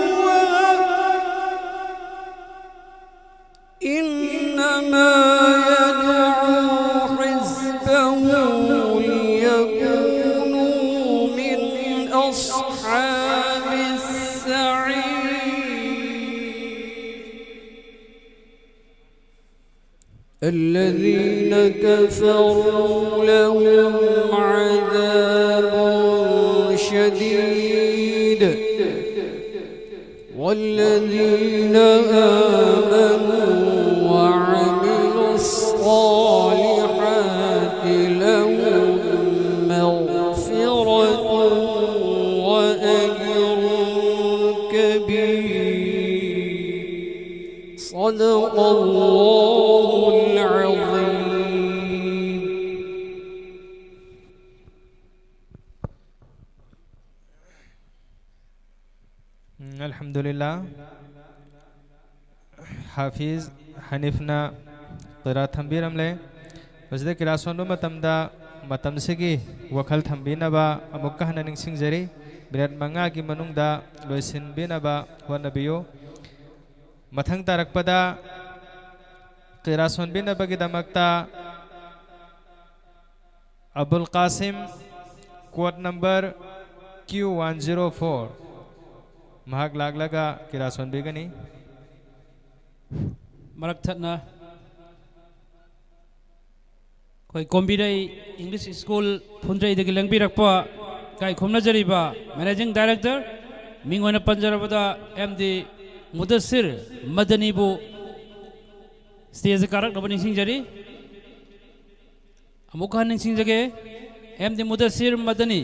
إنما يدعو حزبه ليكونوا من أصحاب السعير. الذين كفروا لهم عذاب شديد والذين آمنوا وعملوا الصالحات لهم مغفرة وأجر كبير. صدق الله العظيم. ꯎꯝ, ꯑꯜꯍꯝꯗꯨꯂꯤꯜꯂꯥ꯫ ꯍꯥꯐꯤꯖ ꯍꯅꯤꯐꯅ ꯀꯤꯔꯥꯠ ꯊꯝꯕꯤꯔꯝꯂꯦ꯫ ꯃꯁꯤꯗ ꯀꯤꯔꯥꯠ ꯁꯣꯟꯕ ꯃꯇꯝꯗ ꯃꯇꯝꯁꯤꯒꯤ ꯋꯥꯈꯜ ꯊꯝꯕꯤꯅꯕ ꯑꯃꯨꯛꯀ ꯍꯟꯅ ꯅꯤꯡꯁꯤꯡꯖꯔꯤ꯫ ꯃꯤꯅꯠ ꯃꯉꯥꯒꯤ ꯃꯅꯨꯡꯗ ꯂꯣꯏꯁꯤꯟꯕꯤꯅꯕ ꯍꯣꯠꯅꯕꯤꯌꯨ꯫ ꯃꯊꯪ ꯇꯥꯔꯛꯄꯗ ꯀꯤꯔꯥꯠ ꯁꯣꯟꯕꯤꯅꯕꯒꯤꯗꯃꯛꯇ ꯑꯕꯨꯜ Kasim, code number Q one zero four, ꯃꯍꯥꯛ ꯂꯥꯛꯂꯒ ꯀꯤꯔꯥꯠ ꯁꯣꯟꯕꯤꯒꯅꯤ꯫ ꯃꯔꯛ ꯊꯠꯅ ꯑꯩꯈꯣꯏ ꯀꯣꯝꯕꯤꯔꯩ ꯏꯪꯂꯤꯁ ꯁ꯭ꯀꯨꯜ ꯐꯨꯟꯗ꯭ꯔꯩꯗꯒꯤ ꯂꯦꯡꯕꯤꯔꯛꯄ ꯏꯀꯥꯏ ꯈꯨꯝꯅꯖꯔꯤꯕ managing director ꯃꯤꯡ ꯑꯣꯏꯅ ꯄꯟꯖꯔꯕꯗ ꯑꯦꯝ ꯗꯤ ꯃꯨꯗꯁꯤꯔ ꯃꯗꯅꯤꯕꯨ ꯁ꯭ꯇꯦꯖꯇ ꯀꯥꯔꯛꯅꯕ ꯅꯤꯡꯁꯤꯡꯖꯔꯤ꯫ ꯑꯃꯨꯛꯀ ꯍꯟꯅ ꯅꯤꯡꯁꯤꯡꯖꯒꯦ, ꯑꯦꯝ ꯗꯤ ꯃꯨꯗꯁꯤꯔ ꯃꯗꯅꯤ,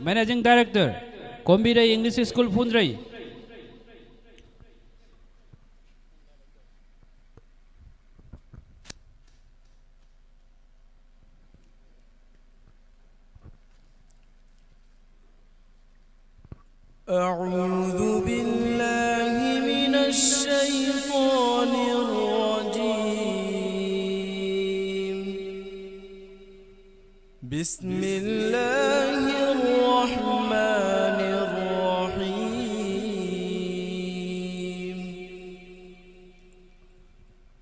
Managing Director, Kombirei English School, ꯐꯨꯟꯗ꯭ꯔꯩ꯫ أعوذ بالله من الشيطان الرجيم. بسم الله الرحمن الرحيم.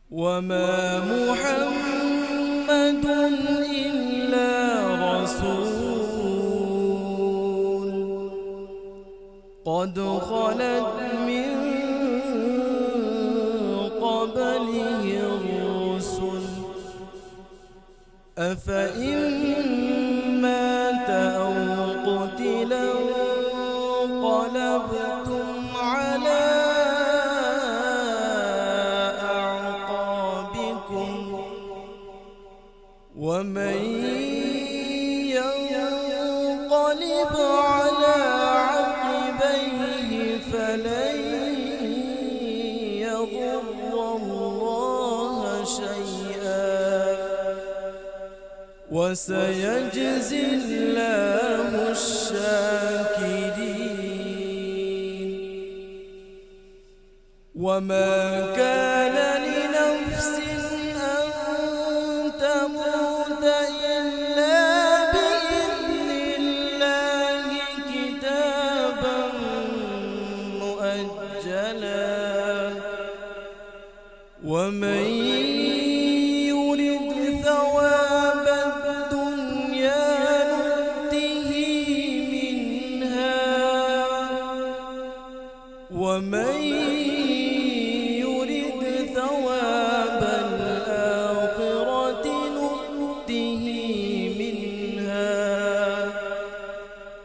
وما محمد إلا رسول قد خلت من قبله الرسل أفإن مات أو قتل انقلبتم على أعقابكم ومن ينقلب على عقبيه فلن يضر الله شيئا وسيجزي الله الشاكرين. وما كان لنفس أن تموت إلا بإذن الله كتابا مؤجلا ومن يرد ثواب الدنيا نؤته منها ومن يرد ثواب الآخرة نؤته منها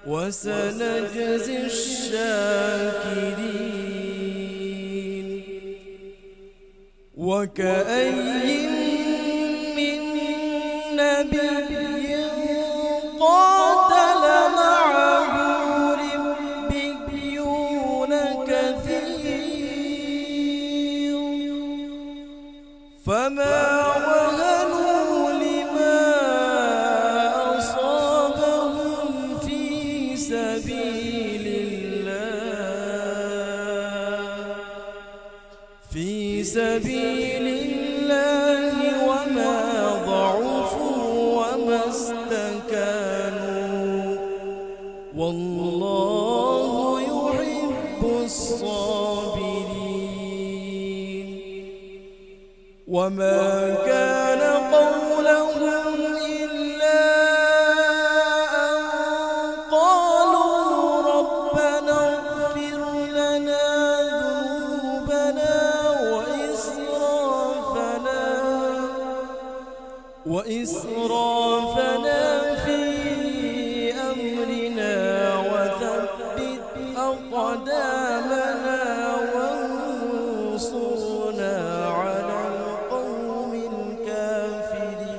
وسنجزي الشاكرين. وكأين من نبي قاتل معه ربيون كثير فما وهنوا لما أصابهم في سبيل الله، في سبيل الله وما ضعفوا وما استكانوا، والله يحب الصابرين. وما كان قولهم إلا أن قالوا ربنا اغفر لنا ذنوبنا وإسرافنا، وإسرافنا في أمرنا وثبت أقدامنا وانصرنا على القوم الكافرين.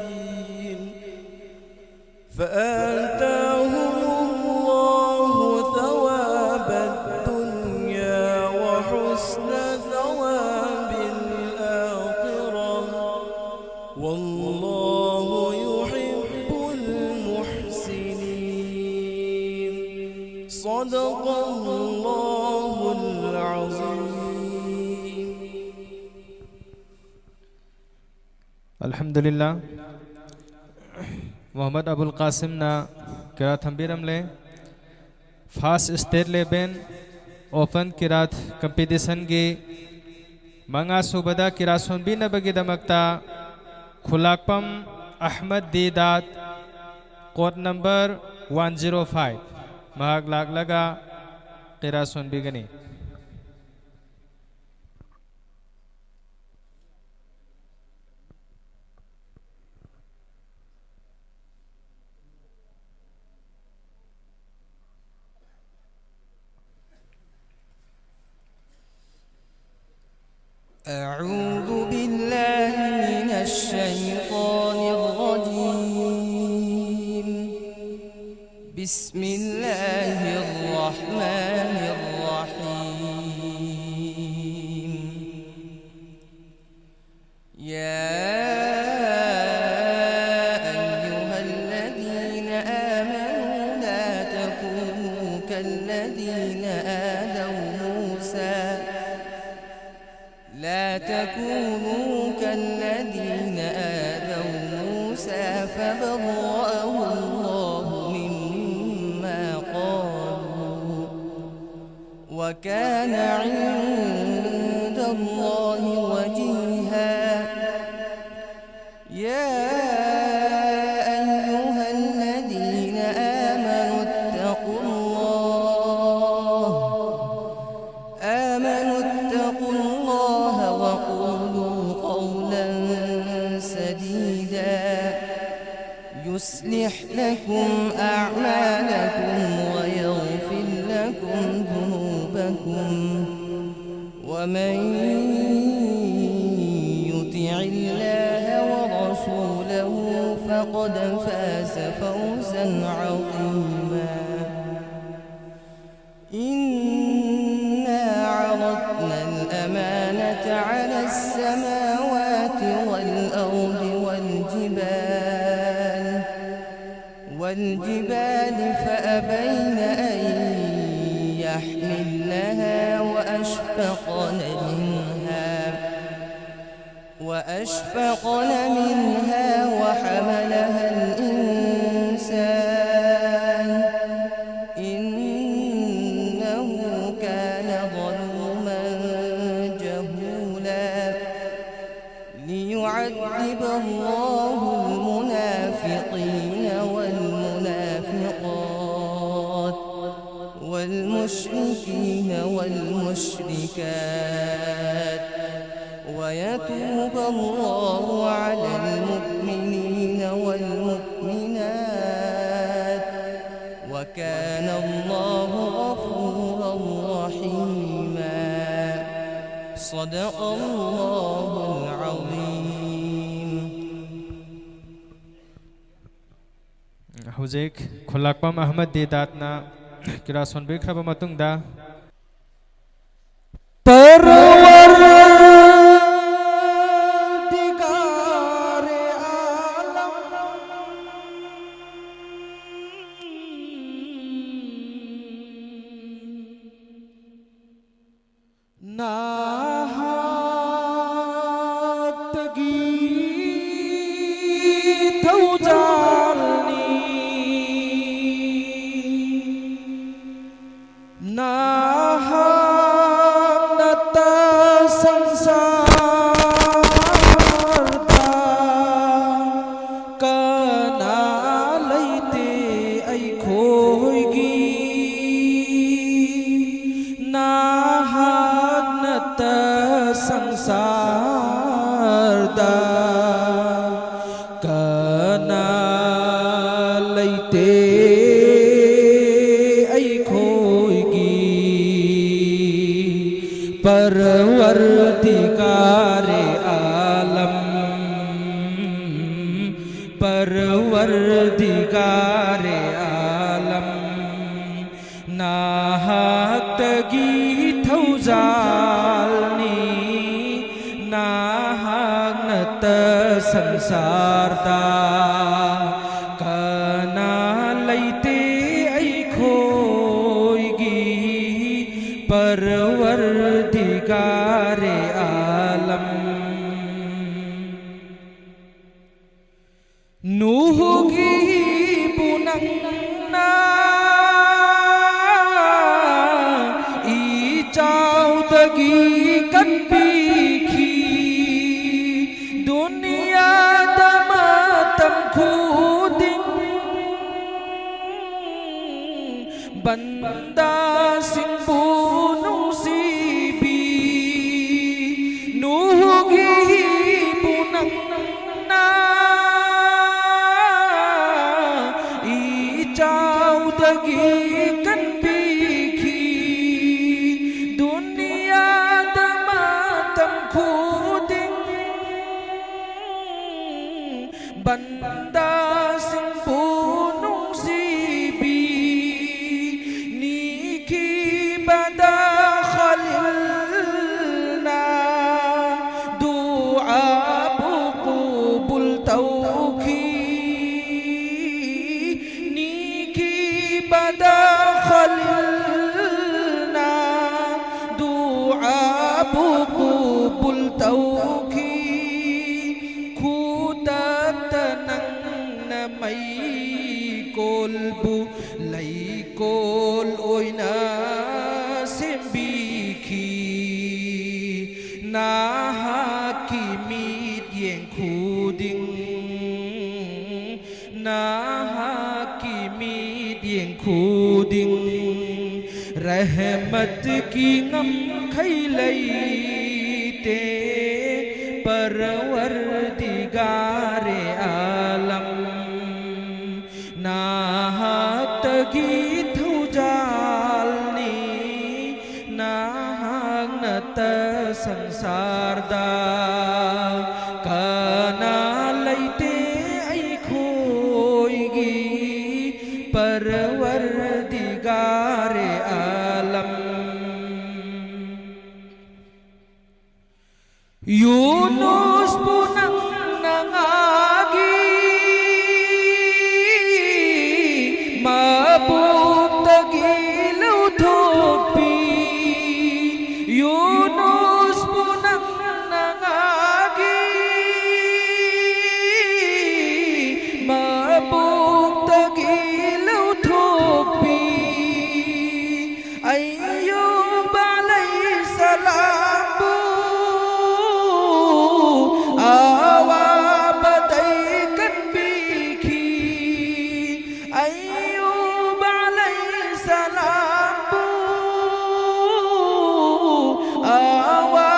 فآتاهم الله ثواب الدنيا وحسن ثواب الآخرة، والله يحب المحسنين. صدق الله العظيم. Alhamdulillah. Muhammad Abul Qasim na ꯀꯩꯔꯥꯛ ꯊꯝꯕꯤꯔꯝꯂꯦ꯫ First State Level Open ꯀꯩꯔꯥꯛ Competition ꯒꯤ ꯃꯉꯥ ꯁꯨꯕꯗ ꯀꯩꯔꯥꯛ ꯁꯣꯟꯕꯤꯅꯕꯒꯤꯗꯃꯛꯇ ꯈꯨꯂꯥꯛꯄꯝ ꯑꯍꯃꯗ ꯗꯤ ꯗꯥꯠ, code number one zero five, ꯃꯍꯥꯛ ꯂꯥꯛꯂꯒ ꯀꯩꯔꯥꯛ ꯁꯣꯟꯕꯤꯒꯅꯤ꯫ أعوذ بالله الشيطان الرجيم. بسم الله الرحمن الرحيم. يا أيها الذين آمنوا لا تكونوا كالذين آذوا موسى، لا تكونوا كالذين آذوا موسى فبرأه الله مما قالوا، وكان عند الله وجيها. يا أيها الذين آمنوا اتقوا الله، آمنوا اتقوا الله وقولوا قولا سديدا، يصلح لكم أعمالكم ويغفر لكم ذنوبكم، ومن يطع الله ورسوله فقد فاز فوزا عظيما. إنا عرضنا الأمانة على السماوات والأرض والجبال، والجبال فأبين أن يحملنها وأشفقن منها، وأشفقن منها وحملها الإنسان، إنه كان ظلوما جهولا. ليعذب الله المنافقين والمنافقات والمشركين والمشركات، ويتوب الله على المؤمنين والمؤمنات، وكان الله غفورا رحيما. صدق الله العظيم. ꯍꯧꯖꯤꯛ ꯈꯨꯜꯂꯥꯛꯄꯝ ꯑꯍꯃꯗ ꯗꯤꯗꯥꯠꯅ ꯀꯤꯔꯥ ꯁꯣꯟꯕꯤꯈ꯭ꯔꯕ ꯃꯇꯨꯡꯗ, ꯄꯔꯋꯔꯗꯤꯒꯥꯔꯦ ꯑꯥꯂꯝ, ꯅꯍꯥꯛꯇꯒꯤ ꯊꯧꯖꯥꯜꯅꯤ꯫ ꯅꯍꯥꯛ ꯅꯠꯇ ꯁꯪꯁꯥꯔꯗ ꯀꯅꯥ ꯂꯩꯇꯦ ꯑꯩꯈꯣꯏꯒꯤ꯫ ꯅꯍꯥꯛ ꯅꯠꯇ ꯁꯪꯁꯥꯔꯗ ꯀꯅꯥ ꯂꯩꯇꯦ ꯑꯩꯈꯣꯏꯒꯤ꯫ ꯄꯔꯋꯔꯗꯤꯒꯥꯔꯦ ꯑꯥꯂꯝ, ꯄꯔꯋꯔꯗꯤꯒꯥꯔꯦ ꯑꯥꯂꯝ, ꯅꯍꯥꯛꯇꯒꯤ ꯊꯧꯖꯥꯜꯅꯤ꯫ ꯅꯍꯥꯛ ꯅꯠꯇ ꯁꯪꯁꯥꯔꯗ ꯀꯅꯥ ꯂꯩꯇꯦ ꯑꯩꯈꯣꯏꯒꯤ꯫ ꯄꯔꯋꯔꯗꯤꯒꯥꯔꯦ ꯑꯥꯂꯝ, ꯅꯨꯍꯒꯤꯕꯨ ꯅꯪꯅ ꯏꯆꯥꯎꯗꯒꯤ ꯀꯟꯕꯤꯈꯤ꯫ ꯗꯨꯅꯤꯌꯥꯗ ꯃꯇꯝ ꯈꯨꯗꯤꯡ ꯕꯟꯗꯥꯁꯤꯡꯕꯨ ꯅꯨꯡꯁꯤꯕꯤ꯫ ꯅꯨꯍꯒꯤꯕꯨ ꯅꯪꯅ ꯏꯆꯥꯎꯗꯒꯤ ꯀꯟꯕꯤꯈꯤ꯫ ꯗꯨꯅꯤꯌꯥꯗ ꯃꯇꯝ ꯈꯨꯗꯤꯡ ꯕꯟꯗꯥꯁꯤꯡꯕꯨ ꯄꯨꯛꯄꯨ ꯄꯨꯜ ꯇꯧꯈꯤ, ꯈꯨꯗꯛꯇ ꯅꯪꯅ ꯃꯩꯀꯣꯜꯕꯨ ꯂꯩꯀꯣꯜ ꯑꯣꯏꯅ ꯁꯦꯝꯕꯤꯈꯤ꯫ ꯅꯍꯥꯛꯀꯤ ꯃꯤꯠꯌꯦꯡ ꯈꯨꯗꯤꯡ, ꯅꯍꯥꯛꯀꯤ ꯃꯤꯠꯌꯦꯡ ꯈꯨꯗꯤꯡ ꯔꯍꯃꯠꯀꯤ ꯉꯝꯈꯩ ꯂꯩꯇꯦ꯫ ꯄꯔꯋꯔꯗꯤꯒꯥꯔꯦ ꯑꯥꯂꯝ, ꯅꯍꯥꯛꯇꯒꯤ ꯊꯧꯖꯥꯜꯅꯤ꯫ ꯅꯍꯥꯛ ꯅꯠꯇ ꯁꯪꯁꯥꯔꯗ ꯀꯅꯥ ꯂꯩꯇꯦ ꯑꯩꯈꯣꯏꯒꯤ ꯄꯔꯋꯔꯗꯤꯒꯥꯔꯦ ꯑꯥꯂꯝ꯫ ꯌꯨꯅꯨꯁꯄꯨ ꯅꯪꯅ ꯉꯥꯒꯤ ꯃꯕꯨꯛꯇꯒꯤ ꯂꯧꯊꯣꯛꯄꯤ꯫ ꯌꯨꯅꯨꯁꯄꯨ ꯅꯪꯅ ꯉꯥꯒꯤ ꯃꯕꯨꯛꯇꯒꯤ ꯂꯧꯊꯣꯛꯄꯤ꯫ ꯑꯌꯨꯕ ꯑꯂꯩꯍꯤꯁꯁꯂꯥꯝꯕꯨ ꯑꯋꯥꯕꯗꯩ ꯀꯟꯕꯤꯈꯤ꯫ ꯑꯌꯨꯕ ꯑꯂꯩꯍꯤꯁꯁꯂꯥꯝꯕꯨ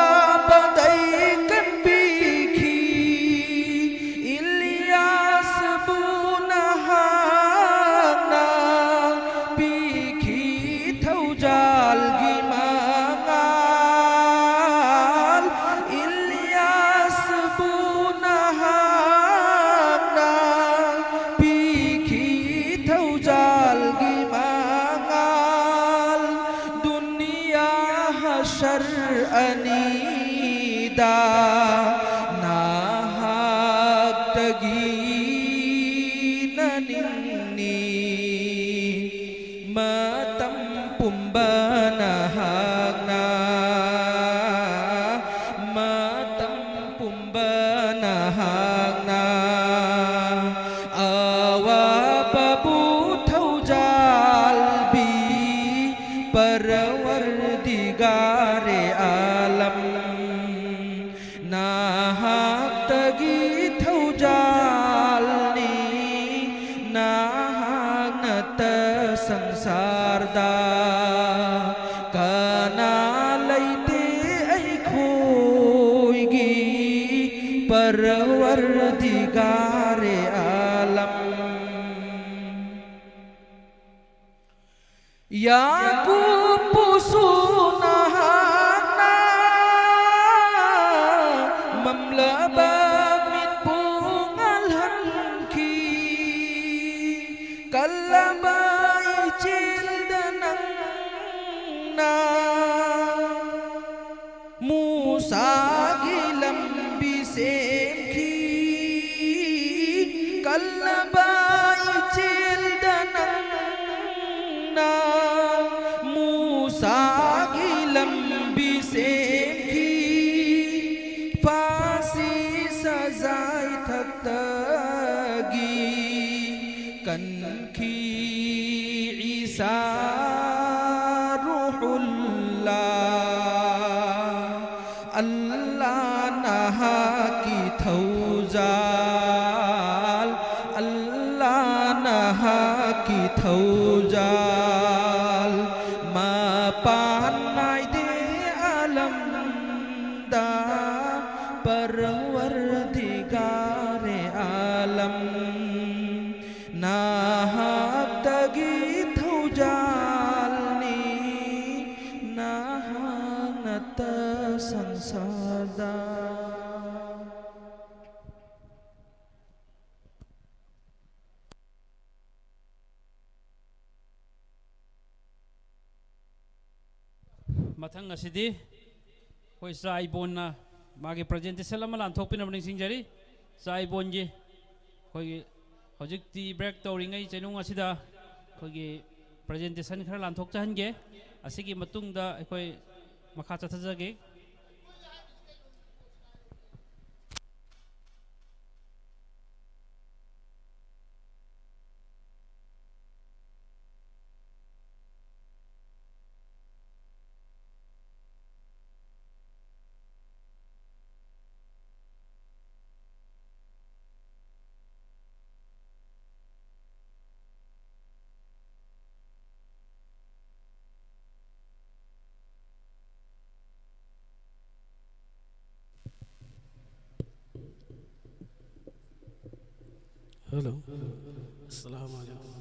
ꯑꯋꯥꯕꯗꯩ ꯀꯟꯕꯤꯈꯤ꯫ ꯏꯂꯤꯌꯥꯁꯕꯨ ꯅꯍꯥꯛꯅ ꯄꯤꯈꯤ ꯊꯧꯖꯥꯜꯒꯤ ꯃꯉꯥꯜ꯫ ꯏꯂꯤꯌꯥꯁꯕꯨ ꯅꯍꯥꯛꯅ ꯄꯤꯈꯤ ꯊꯧꯖꯥꯜꯒꯤ ꯃꯉꯥꯜ꯫ ꯗꯨꯅꯤꯌꯥ ꯍꯁꯔ ꯑꯅꯤꯗ ꯅꯍꯥꯛꯇꯒꯤ ꯅꯅꯤꯡꯅꯤ꯫ ꯃꯇꯝ ꯄꯨꯝꯕ ꯅꯍꯥꯛꯅ ꯄꯔꯋꯔꯗꯤꯒꯥꯔꯦ ꯑꯥꯂꯝ, ꯅꯍꯥꯛꯇꯒꯤ ꯊꯧꯖꯥꯜꯅꯤ, ꯅꯍꯥꯛ ꯅꯠꯇ ꯁꯪꯁꯥꯔꯗ ꯀꯅꯥ ꯂꯩꯇꯦ ꯑꯩꯈꯣꯏꯒꯤ ꯄꯔꯋꯔꯗꯤꯒꯥꯔꯦ ꯑꯥꯂꯝ꯫ ꯌꯥꯀꯨꯕꯄꯨꯁꯨ ꯅꯍꯥꯛꯅ ꯃꯝꯂꯕ ꯃꯤꯠꯄꯨ ꯉꯥꯜꯍꯟꯈꯤ꯫ ꯀꯜꯂꯕ ꯏꯆꯦꯜꯗ ꯅꯪꯅ ꯃꯨꯁꯥꯒꯤ ꯂꯝꯕꯤ ꯁꯦꯝꯈꯤ꯫ ꯀꯜꯂꯕ ꯏꯆꯦꯜꯗ ꯅꯪꯅ ꯃꯨꯁꯥꯒꯤ ꯂꯝꯕꯤ ꯁꯦꯝꯈꯤ꯫ ꯐꯥꯁꯤ ꯁꯖꯥꯏ ꯊꯛꯇꯒꯤ ꯀꯟꯈꯤ ꯏꯁꯥ ꯔꯨꯍꯨꯜꯂꯥ꯫ ꯑꯜꯂꯥ ꯅꯍꯥꯛꯀꯤ ꯊꯧꯖꯥꯜ, ꯑꯜꯂꯥ ꯅꯍꯥꯛꯀꯤ ꯊꯧꯖꯥꯜ, ꯃꯄꯥꯟ ꯅꯥꯏꯗꯦ ꯑꯥꯂꯝꯗ ꯄꯔꯋꯔꯗꯤꯒꯥꯔꯦ ꯑꯥꯂꯝ꯫ ꯅꯍꯥꯛꯇꯒꯤ ꯊꯧꯖꯥꯜꯅꯤ, ꯅꯍꯥꯛ ꯅꯠꯇ ꯁꯪꯁꯥꯔꯗ꯫ ꯃꯊꯪ ꯑꯁꯤꯗꯤ ꯑꯩꯈꯣꯏ ꯆꯥꯏꯕꯣꯟꯅ ꯃꯥꯒꯤ presentation ꯑꯃ ꯂꯥꯟꯊꯣꯛꯄꯤꯅꯕ ꯅꯤꯡꯁꯤꯡꯖꯔꯤ꯫ ꯆꯥꯏꯕꯣꯟꯒꯤ ꯑꯩꯈꯣꯏꯒꯤ ꯍꯧꯖꯤꯛꯇꯤ break ꯇꯧꯔꯤꯉꯩ ꯆꯩꯅꯨꯡ ꯑꯁꯤꯗ ꯑꯩꯈꯣꯏꯒꯤ presentation ꯈꯔ ꯂꯥꯟꯊꯣꯛꯆꯍꯟꯒꯦ꯫ ꯑꯁꯤꯒꯤ ꯃꯇꯨꯡꯗ ꯑꯩꯈꯣꯏ ꯃꯈꯥ ꯆꯠꯊꯖꯒꯦ꯫ Hello. Assalamu alaikum.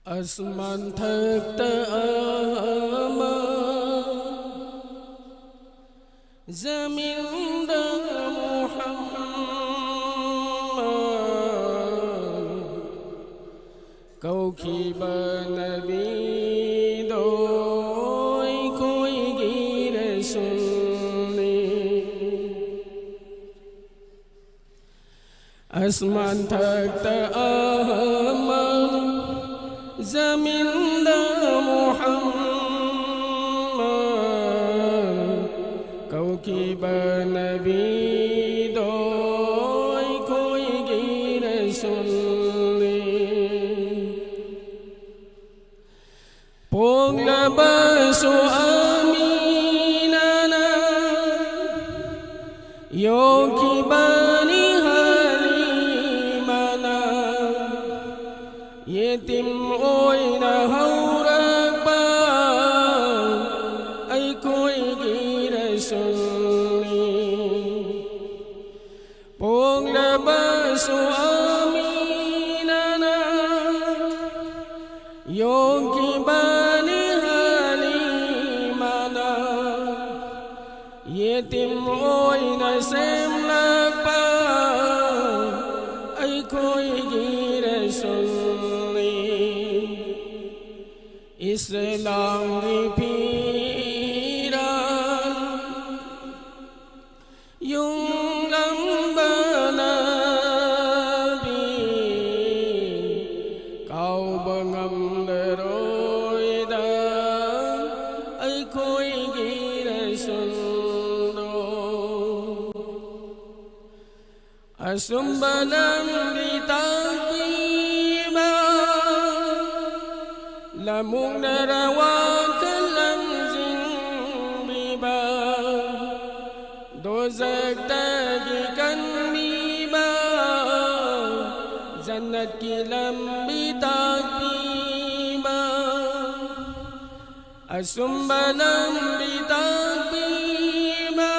ꯑꯁꯃꯥꯟ ꯊꯛꯇ ꯑꯃ, ꯖꯃꯤꯟꯗ ꯃꯨꯍꯝꯃꯗ, ꯀꯧꯈꯤꯕ ꯅꯕꯤꯗꯣ ꯑꯩꯈꯣꯏꯒꯤ ꯔꯁꯨꯜꯅꯤ꯫ ꯑꯁꯃꯥꯟ ꯊꯛꯇ ꯑꯍꯃꯗ, ꯖꯃꯤꯟꯗ ꯃꯨꯍꯝꯃꯗ, ꯀꯧꯈꯤꯕ ꯅꯕꯤꯗꯣ ꯑꯩꯈꯣꯏꯒꯤ ꯔꯁꯨꯜꯅꯤ꯫ ꯄꯣꯛꯂꯕꯁꯨ ꯑꯃꯤꯅꯅ ꯌꯣꯛꯈꯤꯕꯅꯤ ꯍꯂꯤꯃꯅ꯫ ꯌꯦꯇꯤꯝ ꯑꯣꯏꯅ ꯍꯧꯔꯛꯄ ꯑꯩꯈꯣꯏꯒꯤ ꯔꯁꯨꯜꯅꯤ꯫ ꯄꯣꯛꯂꯕꯁꯨ ꯑꯃꯤꯅꯅ ꯌꯣꯛꯈꯤꯕꯅꯤ ꯍꯂꯤꯃꯅ꯫ ꯌꯦꯇꯤꯝ ꯑꯣꯏꯅ ꯁꯦꯝꯂꯛꯄ ꯑꯩꯈꯣꯏꯒꯤ ꯔꯁꯨꯜꯅꯤ꯫ ꯏꯁꯂꯥꯝꯒꯤ ꯐꯤꯔꯥꯜ ꯌꯨꯡꯂꯝꯕ ꯅꯕꯤ, ꯀꯥꯎꯕ ꯉꯝꯂꯔꯣꯏꯗ ꯑꯩꯈꯣꯏꯒꯤ ꯔꯁꯨꯜꯗꯣ꯫ ꯑꯆꯨꯝꯕ ꯂꯝꯕꯤ ꯇꯥꯛꯄꯤꯕ, ꯂꯃꯨꯛꯅꯔ ꯋꯥꯈꯜ ꯂꯝꯖꯤꯡꯕꯤꯕ, ꯗꯣꯖꯛꯇꯒꯤ ꯀꯟꯕꯤꯕ, ꯖꯟꯅꯠꯀꯤ ꯂꯝꯕꯤ ꯇꯥꯛꯄꯤꯕ꯫ ꯑꯆꯨꯝꯕ ꯂꯝꯕꯤ ꯇꯥꯛꯄꯤꯕ,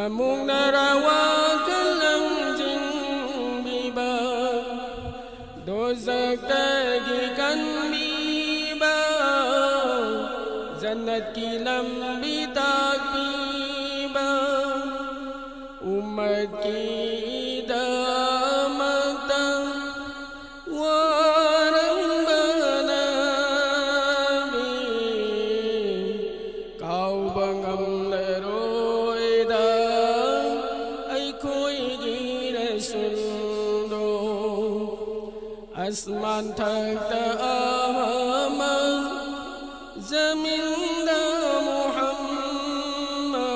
ꯃꯨꯛꯅꯔ ꯋꯥꯈꯜ ꯂꯝꯖꯤꯡꯕꯤꯕ, ꯗꯣꯖꯈꯇꯒꯤ ꯀꯟꯕꯤꯕ, ꯖꯟꯅꯠꯀꯤ ꯂꯝꯕꯤ ꯇꯥꯛꯄꯤꯕ, ꯎꯝꯃꯠꯀꯤꯗꯃꯛꯇ ꯋꯥꯔꯝꯕ ꯅꯕꯤ, ꯀꯥꯎꯕ ꯉꯝꯂꯔꯣꯏꯗ ꯑꯩꯈꯣꯏꯒꯤ ꯔꯁꯨꯜꯗꯣ꯫ ꯑꯁꯃꯥꯟ ꯊꯛꯇ ꯑꯍꯃꯗ, ꯖꯃꯤꯟꯗ ꯃꯨꯍꯝꯃꯗ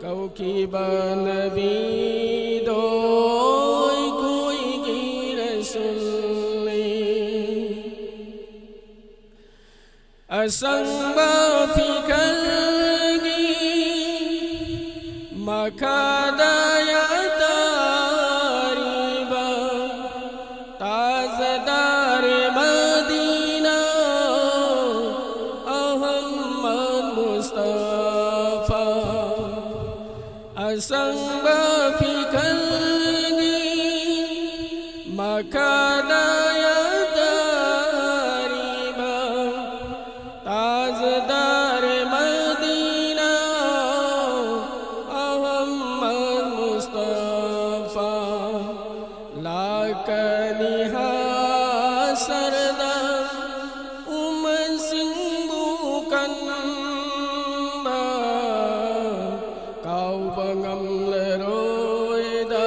ꯀꯧꯈꯤꯕ ꯅꯕꯤꯗꯣ ꯑꯩꯈꯣꯏꯒꯤ ꯔꯁꯨꯜꯅꯤ꯫ ꯑꯁꯪꯕ ꯐꯤꯈꯜꯒꯤ ꯃꯈꯥꯗ ꯌꯥꯇꯥꯔꯤꯕ ꯇꯥꯖꯗꯥꯔꯦ ꯃꯗꯤꯅꯥ ꯑꯍꯃꯗ ꯃꯨꯁꯇꯐꯥ꯫ ꯑꯁꯪꯕ ꯐꯤꯈꯜꯒꯤ ꯃꯈꯥꯗ ꯌꯥꯇꯥꯔꯤꯕ ꯇꯥꯖꯗꯥꯔꯦ ꯃꯗꯤꯅꯥ ꯑꯍꯃꯗ ꯃꯨꯁꯇꯐꯥ꯫ ꯂꯥꯛꯀꯅꯤ ꯍꯥꯁꯔꯗ ꯎꯝꯃꯠꯁꯤꯡꯕꯨ ꯀꯟꯕ, ꯀꯥꯎꯕ ꯉꯝꯂꯔꯣꯏꯗ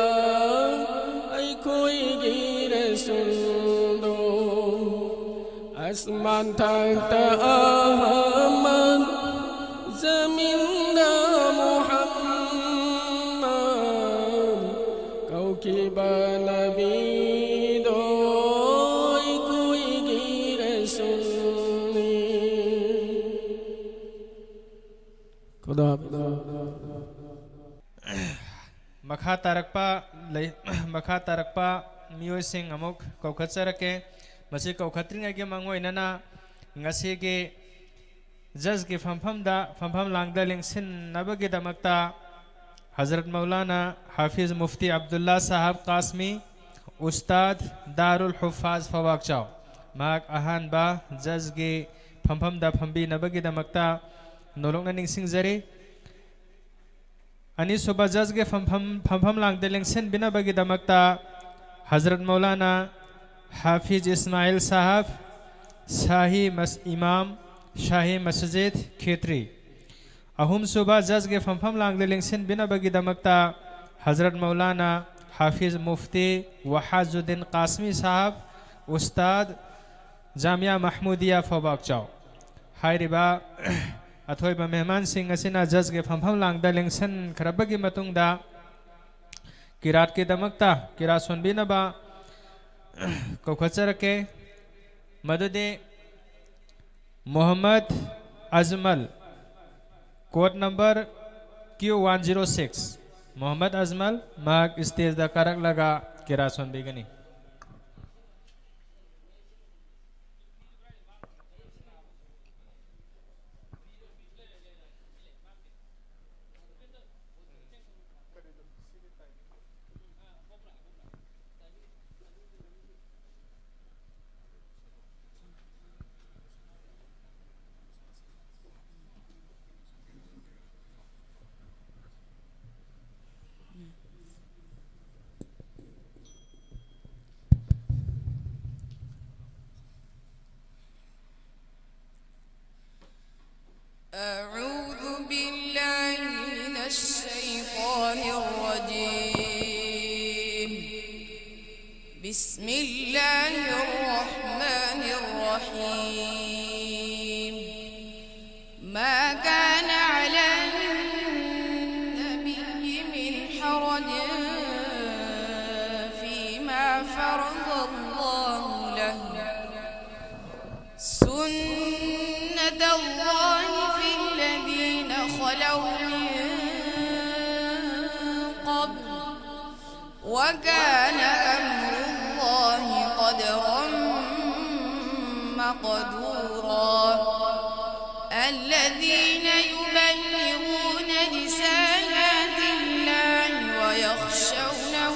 ꯑꯩꯈꯣꯏꯒꯤ ꯔꯁꯨꯜꯗꯣ꯫ ꯑꯁꯃꯥꯟ ꯊꯛꯇ ꯑꯍꯃꯗ, ꯖꯃꯤꯟꯗ ꯃꯨꯍꯝꯃꯗ ꯀꯧꯈꯤꯕ ꯅꯕꯤꯗꯣ ꯑꯩꯈꯣꯏꯒꯤ ꯔꯁꯨꯜꯅꯤ꯫ ꯈꯨꯗꯥ ꯃꯈꯥ ꯇꯥꯔꯛꯄ ꯂꯩ-, ꯃꯈꯥ ꯇꯥꯔꯛꯄ ꯃꯤꯑꯣꯏꯁꯤꯡ ꯑꯃꯨꯛ ꯀꯧꯈꯠꯆꯔꯛꯀꯦ꯫ ꯃꯁꯤ ꯀꯧꯈꯠꯇ꯭ꯔꯤꯉꯩꯒꯤ ꯃꯥꯡꯑꯣꯏꯅꯅ ꯉꯁꯤꯒꯤ ꯖꯁꯀꯤ ꯐꯝꯐꯝꯗ, ꯐꯝꯐꯝ ꯂꯥꯡꯗ ꯂꯦꯡꯁꯤꯟꯅꯕꯒꯤꯗꯃꯛꯇ ꯍꯖꯔꯠ ꯃꯧꯂꯥꯅꯥ ꯍꯥꯐꯤꯖ ꯃꯨꯐꯇꯤ ꯑꯕꯗꯨꯜꯂꯥ ꯁꯥꯍꯕ ꯀꯥꯁꯃꯤ, ꯎꯁꯇꯥꯗ ꯗꯥꯔꯨꯜ ꯍꯨꯐꯥꯖ ꯐꯧꯕꯥꯛꯆꯥꯎ, ꯃꯍꯥꯛ ꯑꯍꯥꯟꯕ ꯖꯁꯀꯤ ꯐꯝꯐꯝꯗ ꯐꯝꯕꯤꯅꯕꯒꯤꯗꯃꯛꯇ ꯅꯣꯂꯨꯛꯅ ꯅꯤꯡꯁꯤꯡꯖꯔꯤ꯫ ꯑꯅꯤꯁꯨꯕ ꯖꯁꯀꯤ ꯐꯝꯐꯝ, ꯐꯝꯐꯝ ꯂꯥꯡꯗ ꯂꯦꯡꯁꯤꯟꯕꯤꯅꯕꯒꯤꯗꯃꯛꯇ ꯍꯖꯔꯠ ꯃꯧꯂꯥꯅꯥ ꯍꯥꯐꯤꯖ ꯏꯁꯃꯥꯏꯜ ꯁꯥꯍꯕ, ꯁꯥꯍꯤ ꯃꯁ-, ꯏꯃꯥꯝ, ꯁꯥꯍꯤ ꯃꯁꯖꯤꯗ, ꯈꯦꯇ꯭ꯔꯤ꯫ ꯑꯍꯨꯝꯁꯨꯕ ꯖꯁꯀꯤ ꯐꯝꯐꯝ ꯂꯥꯡꯗ ꯂꯦꯡꯁꯤꯟꯕꯤꯅꯕꯒꯤꯗꯃꯛꯇ ꯍꯖꯔꯠ ꯃꯧꯂꯥꯅꯥ ꯍꯥꯐꯤꯖ ꯃꯨꯐꯇꯤ ꯋꯥꯍꯥꯖꯨꯗꯤꯟ ꯀꯥꯁꯃꯤ ꯁꯥꯍꯕ, ꯎꯁꯇꯥꯗ, ꯖꯥꯃꯤꯌꯥ ꯃꯍꯃꯨꯗꯤꯌꯥ ꯐꯧꯕꯥꯛꯆꯥꯎ꯫ ꯍꯥꯏꯔꯤꯕ ꯑꯊꯣꯏꯕ ꯃꯦꯍꯃꯥꯟꯁꯤꯡ ꯑꯁꯤꯅ ꯖꯁꯀꯤ ꯐꯝꯐꯝ ꯂꯥꯡꯗ ꯂꯦꯡꯁꯤꯟꯈ꯭ꯔꯕꯒꯤ ꯃꯇꯨꯡꯗ ꯀꯤꯔꯥꯠꯀꯤꯗꯃꯛꯇ ꯀꯤꯔꯥꯠ ꯁꯣꯟꯕꯤꯅꯕ ꯀꯧꯈꯠꯆꯔꯛꯀꯦ꯫ ꯃꯗꯨꯗꯤ Mohammad ꯑꯖꯃꯜ, code number Q one zero six꯫ Mohammad ꯑꯖꯃꯜ, ꯃꯍꯥꯛ ꯁ꯭ꯇꯦꯖꯗ ꯀꯥꯔꯛꯂꯒ ꯀꯤꯔꯥꯠ ꯁꯣꯟꯕꯤꯒꯅꯤ꯫ أعوذ بالله من الشيطان الرجيم. بسم الله الرحمن الرحيم. ما كان على النبي من حرج فيما فرض الله له. سنة الله في الذين خلوا من قبل، وكان أمر الله قدرا مقدورا. الذين يبلغون رسالات الله ويخشونه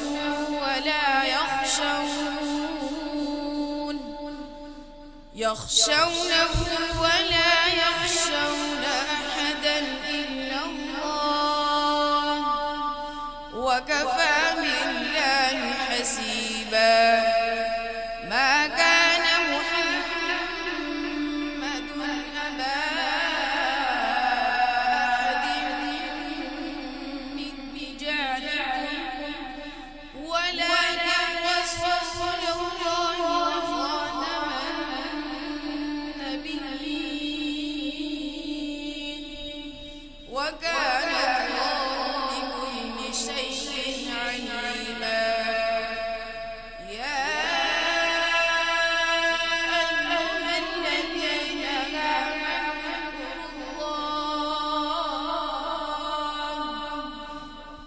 ولا يخشون يخشونه ولا يخشون أحدا إلا الله، وكفى بالله حسيبا. ما كان محمد أبا أحد من رجالكم ولكن رسول الله وخاتم النبيين، وكان الله بكل شيء عليما. يا أيها الذين آمنوا اذكروا الله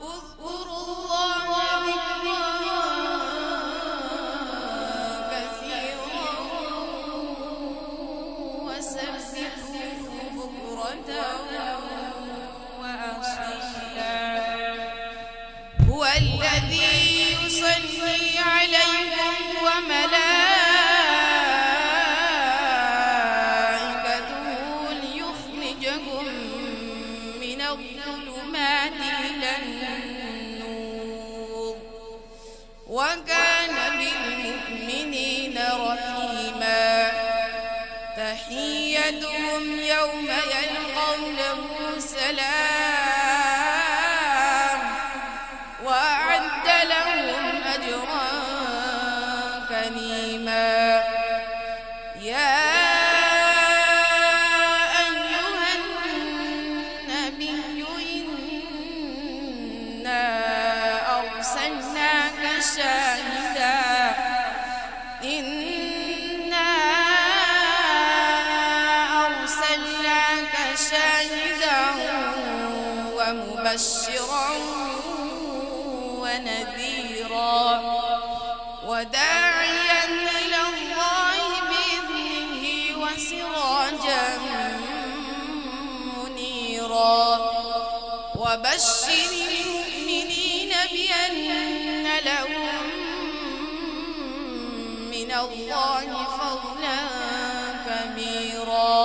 اذكروا الله ذكرا كثيرا وسبحوه بكرة وأصيلا. هو الذي يصلي عليكم وملائكته ليخرجكم من الظلمات إلى النور، وكان بالمؤمنين رحيما. تحيتهم يوم يلقونه سلام، وأعد لهم أجرا كريما. يا أيها النبي إنا أرسلناك شاهدا إنا أرسلناك شاهدا ومبشرا ونذيرا وداعيا إلى الله بإذنه وسراجا وبشر المؤمنين بأن لهم من الله فضلا كبيرا.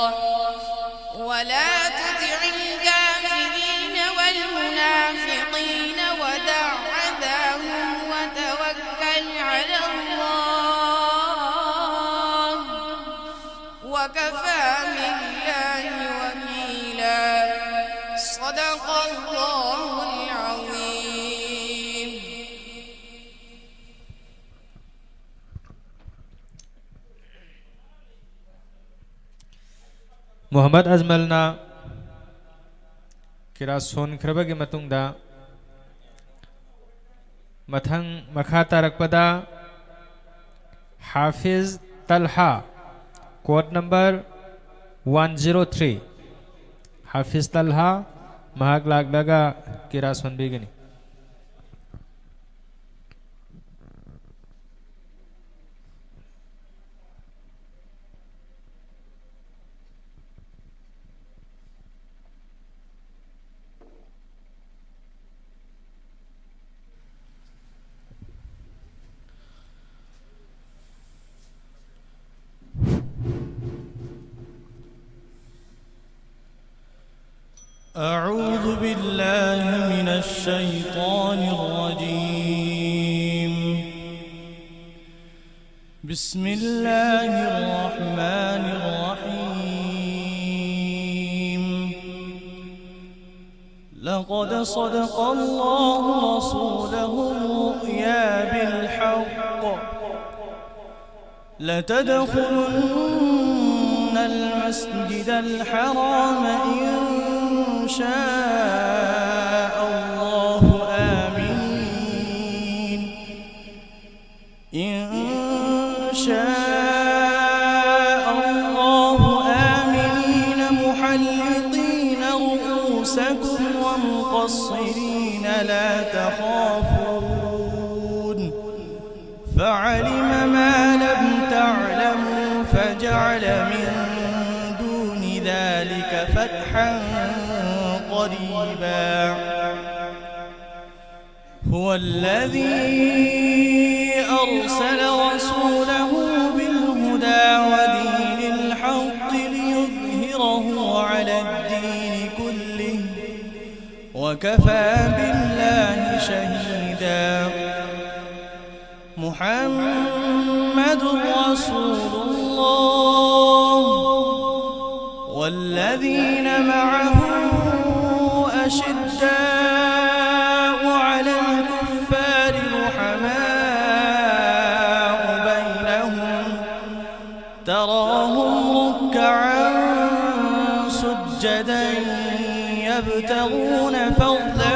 ولا تطع الكافرين والمنافقين ودع أذاهم وتوكل على الله، وكفى بالله وكيلا. صدق الله العظيم. ꯃꯨꯍꯝꯃꯗ ꯑꯖꯃꯜꯅ ꯀꯤꯔꯥꯠ ꯁꯣꯟꯈ꯭ꯔꯕꯒꯤ ꯃꯇꯨꯡꯗ, ꯃꯊꯪ ꯃꯈꯥ ꯇꯥꯔꯛꯄꯗ ꯍꯥꯐꯤꯖ ꯇꯜꯍꯥ, code number one zero three, ꯍꯥꯐꯤꯖ ꯇꯜꯍꯥ ꯃꯍꯥꯛ ꯂꯥꯛꯂꯒ ꯀꯤꯔꯥꯠ ꯁꯣꯟꯕꯤꯒꯅꯤ꯫ أعوذ بالله من الشيطان الرجيم. بسم الله الرحمن الرحيم. لقد صدق الله رسوله الرؤيا بالحق، لتدخلن المسجد الحرام إن شاء الله آمنين. إن شاء الله آمنين محلقين رؤوسكم ومقصرين لا تخافون، فعلم ما لم تعلموا فجعل من دون ذلك فتحا قريبا. هو الذي أرسل رسوله بالهدى ودين الحق ليظهره على الدين كله، وكفى بالله شهيدا. محمد رسول الله والذين معه أشداء على الكفار رحماء بينهم، تراهم ركعا سجدا يبتغون فضلا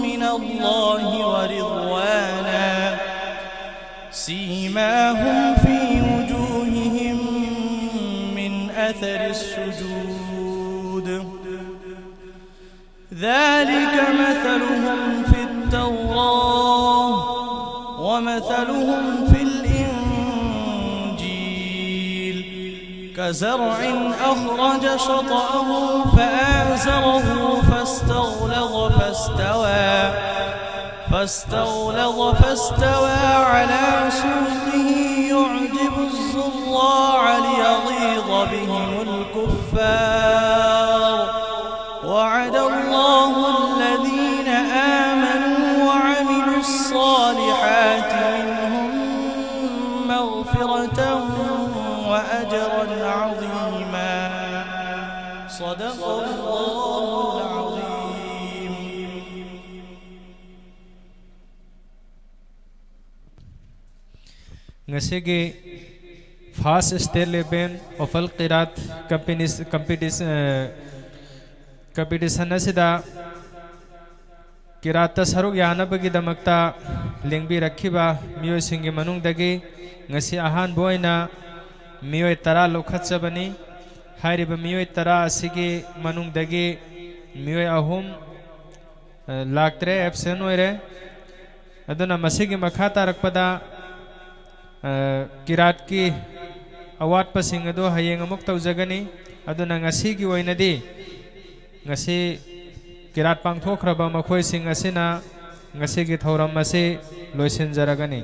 من الله ورضوانا، سيماهم في وجوههم من أثر السجود، ذلك مثلهم في التوراة ومثلهم في الإنجيل، كزرع أخرج شطأه فآزره فاستغلظ فاستوى، فاستغلظ فاستوى على سوقه يعجب الزراع ليغيظ بهم الكفار. وعد الله الذين آمنوا وعملوا الصالحات منهم مغفرة وأجرا عظيما. صدق الله العظيم. Ngasi gi first state level of al Qiraat companies, competition, eh, competition ꯑꯁꯤꯗ ꯀꯤꯔꯥꯠꯇ ꯁꯔꯨꯛ ꯌꯥꯅꯕꯒꯤꯗꯃꯛꯇ ꯂꯦꯡꯕꯤꯔꯛꯈꯤꯕ ꯃꯤꯑꯣꯏꯁꯤꯡꯒꯤ ꯃꯅꯨꯡꯗꯒꯤ ꯉꯁꯤ ꯑꯍꯥꯟꯕ ꯑꯣꯏꯅ ꯃꯤꯑꯣꯏ ꯇꯔꯥ ꯂꯧꯈꯠꯆꯕꯅꯤ꯫ ꯍꯥꯏꯔꯤꯕ ꯃꯤꯑꯣꯏ ꯇꯔꯥ ꯑꯁꯤꯒꯤ ꯃꯅꯨꯡꯗꯒꯤ ꯃꯤꯑꯣꯏ ꯑꯍꯨꯝ, ꯑ, ꯂꯥꯛꯇ꯭ꯔꯦ, absent ꯑꯣꯏꯔꯦ꯫ ꯑꯗꯨꯅ ꯃꯁꯤꯒꯤ ꯃꯈꯥ ꯇꯥꯔꯛꯄꯗ, ꯑ, ꯀꯤꯔꯥꯠꯀꯤ ꯑꯋꯥꯠꯄꯁꯤꯡ ꯑꯗꯨ ꯍꯌꯦꯡ ꯑꯃꯨꯛ ꯇꯧꯖꯒꯅꯤ꯫ ꯑꯗꯨꯅ ꯉꯁꯤꯒꯤ ꯑꯣꯏꯅꯗꯤ ꯉꯁꯤ ꯀꯤꯔꯥꯠ ꯄꯥꯡꯊꯣꯛꯈ꯭ꯔꯕ ꯃꯈꯣꯏꯁꯤꯡ ꯑꯁꯤꯅ ꯉꯁꯤꯒꯤ ꯊꯧꯔꯝ ꯑꯁꯤ ꯂꯣꯏꯁꯤꯟꯖꯔꯒꯅꯤ꯫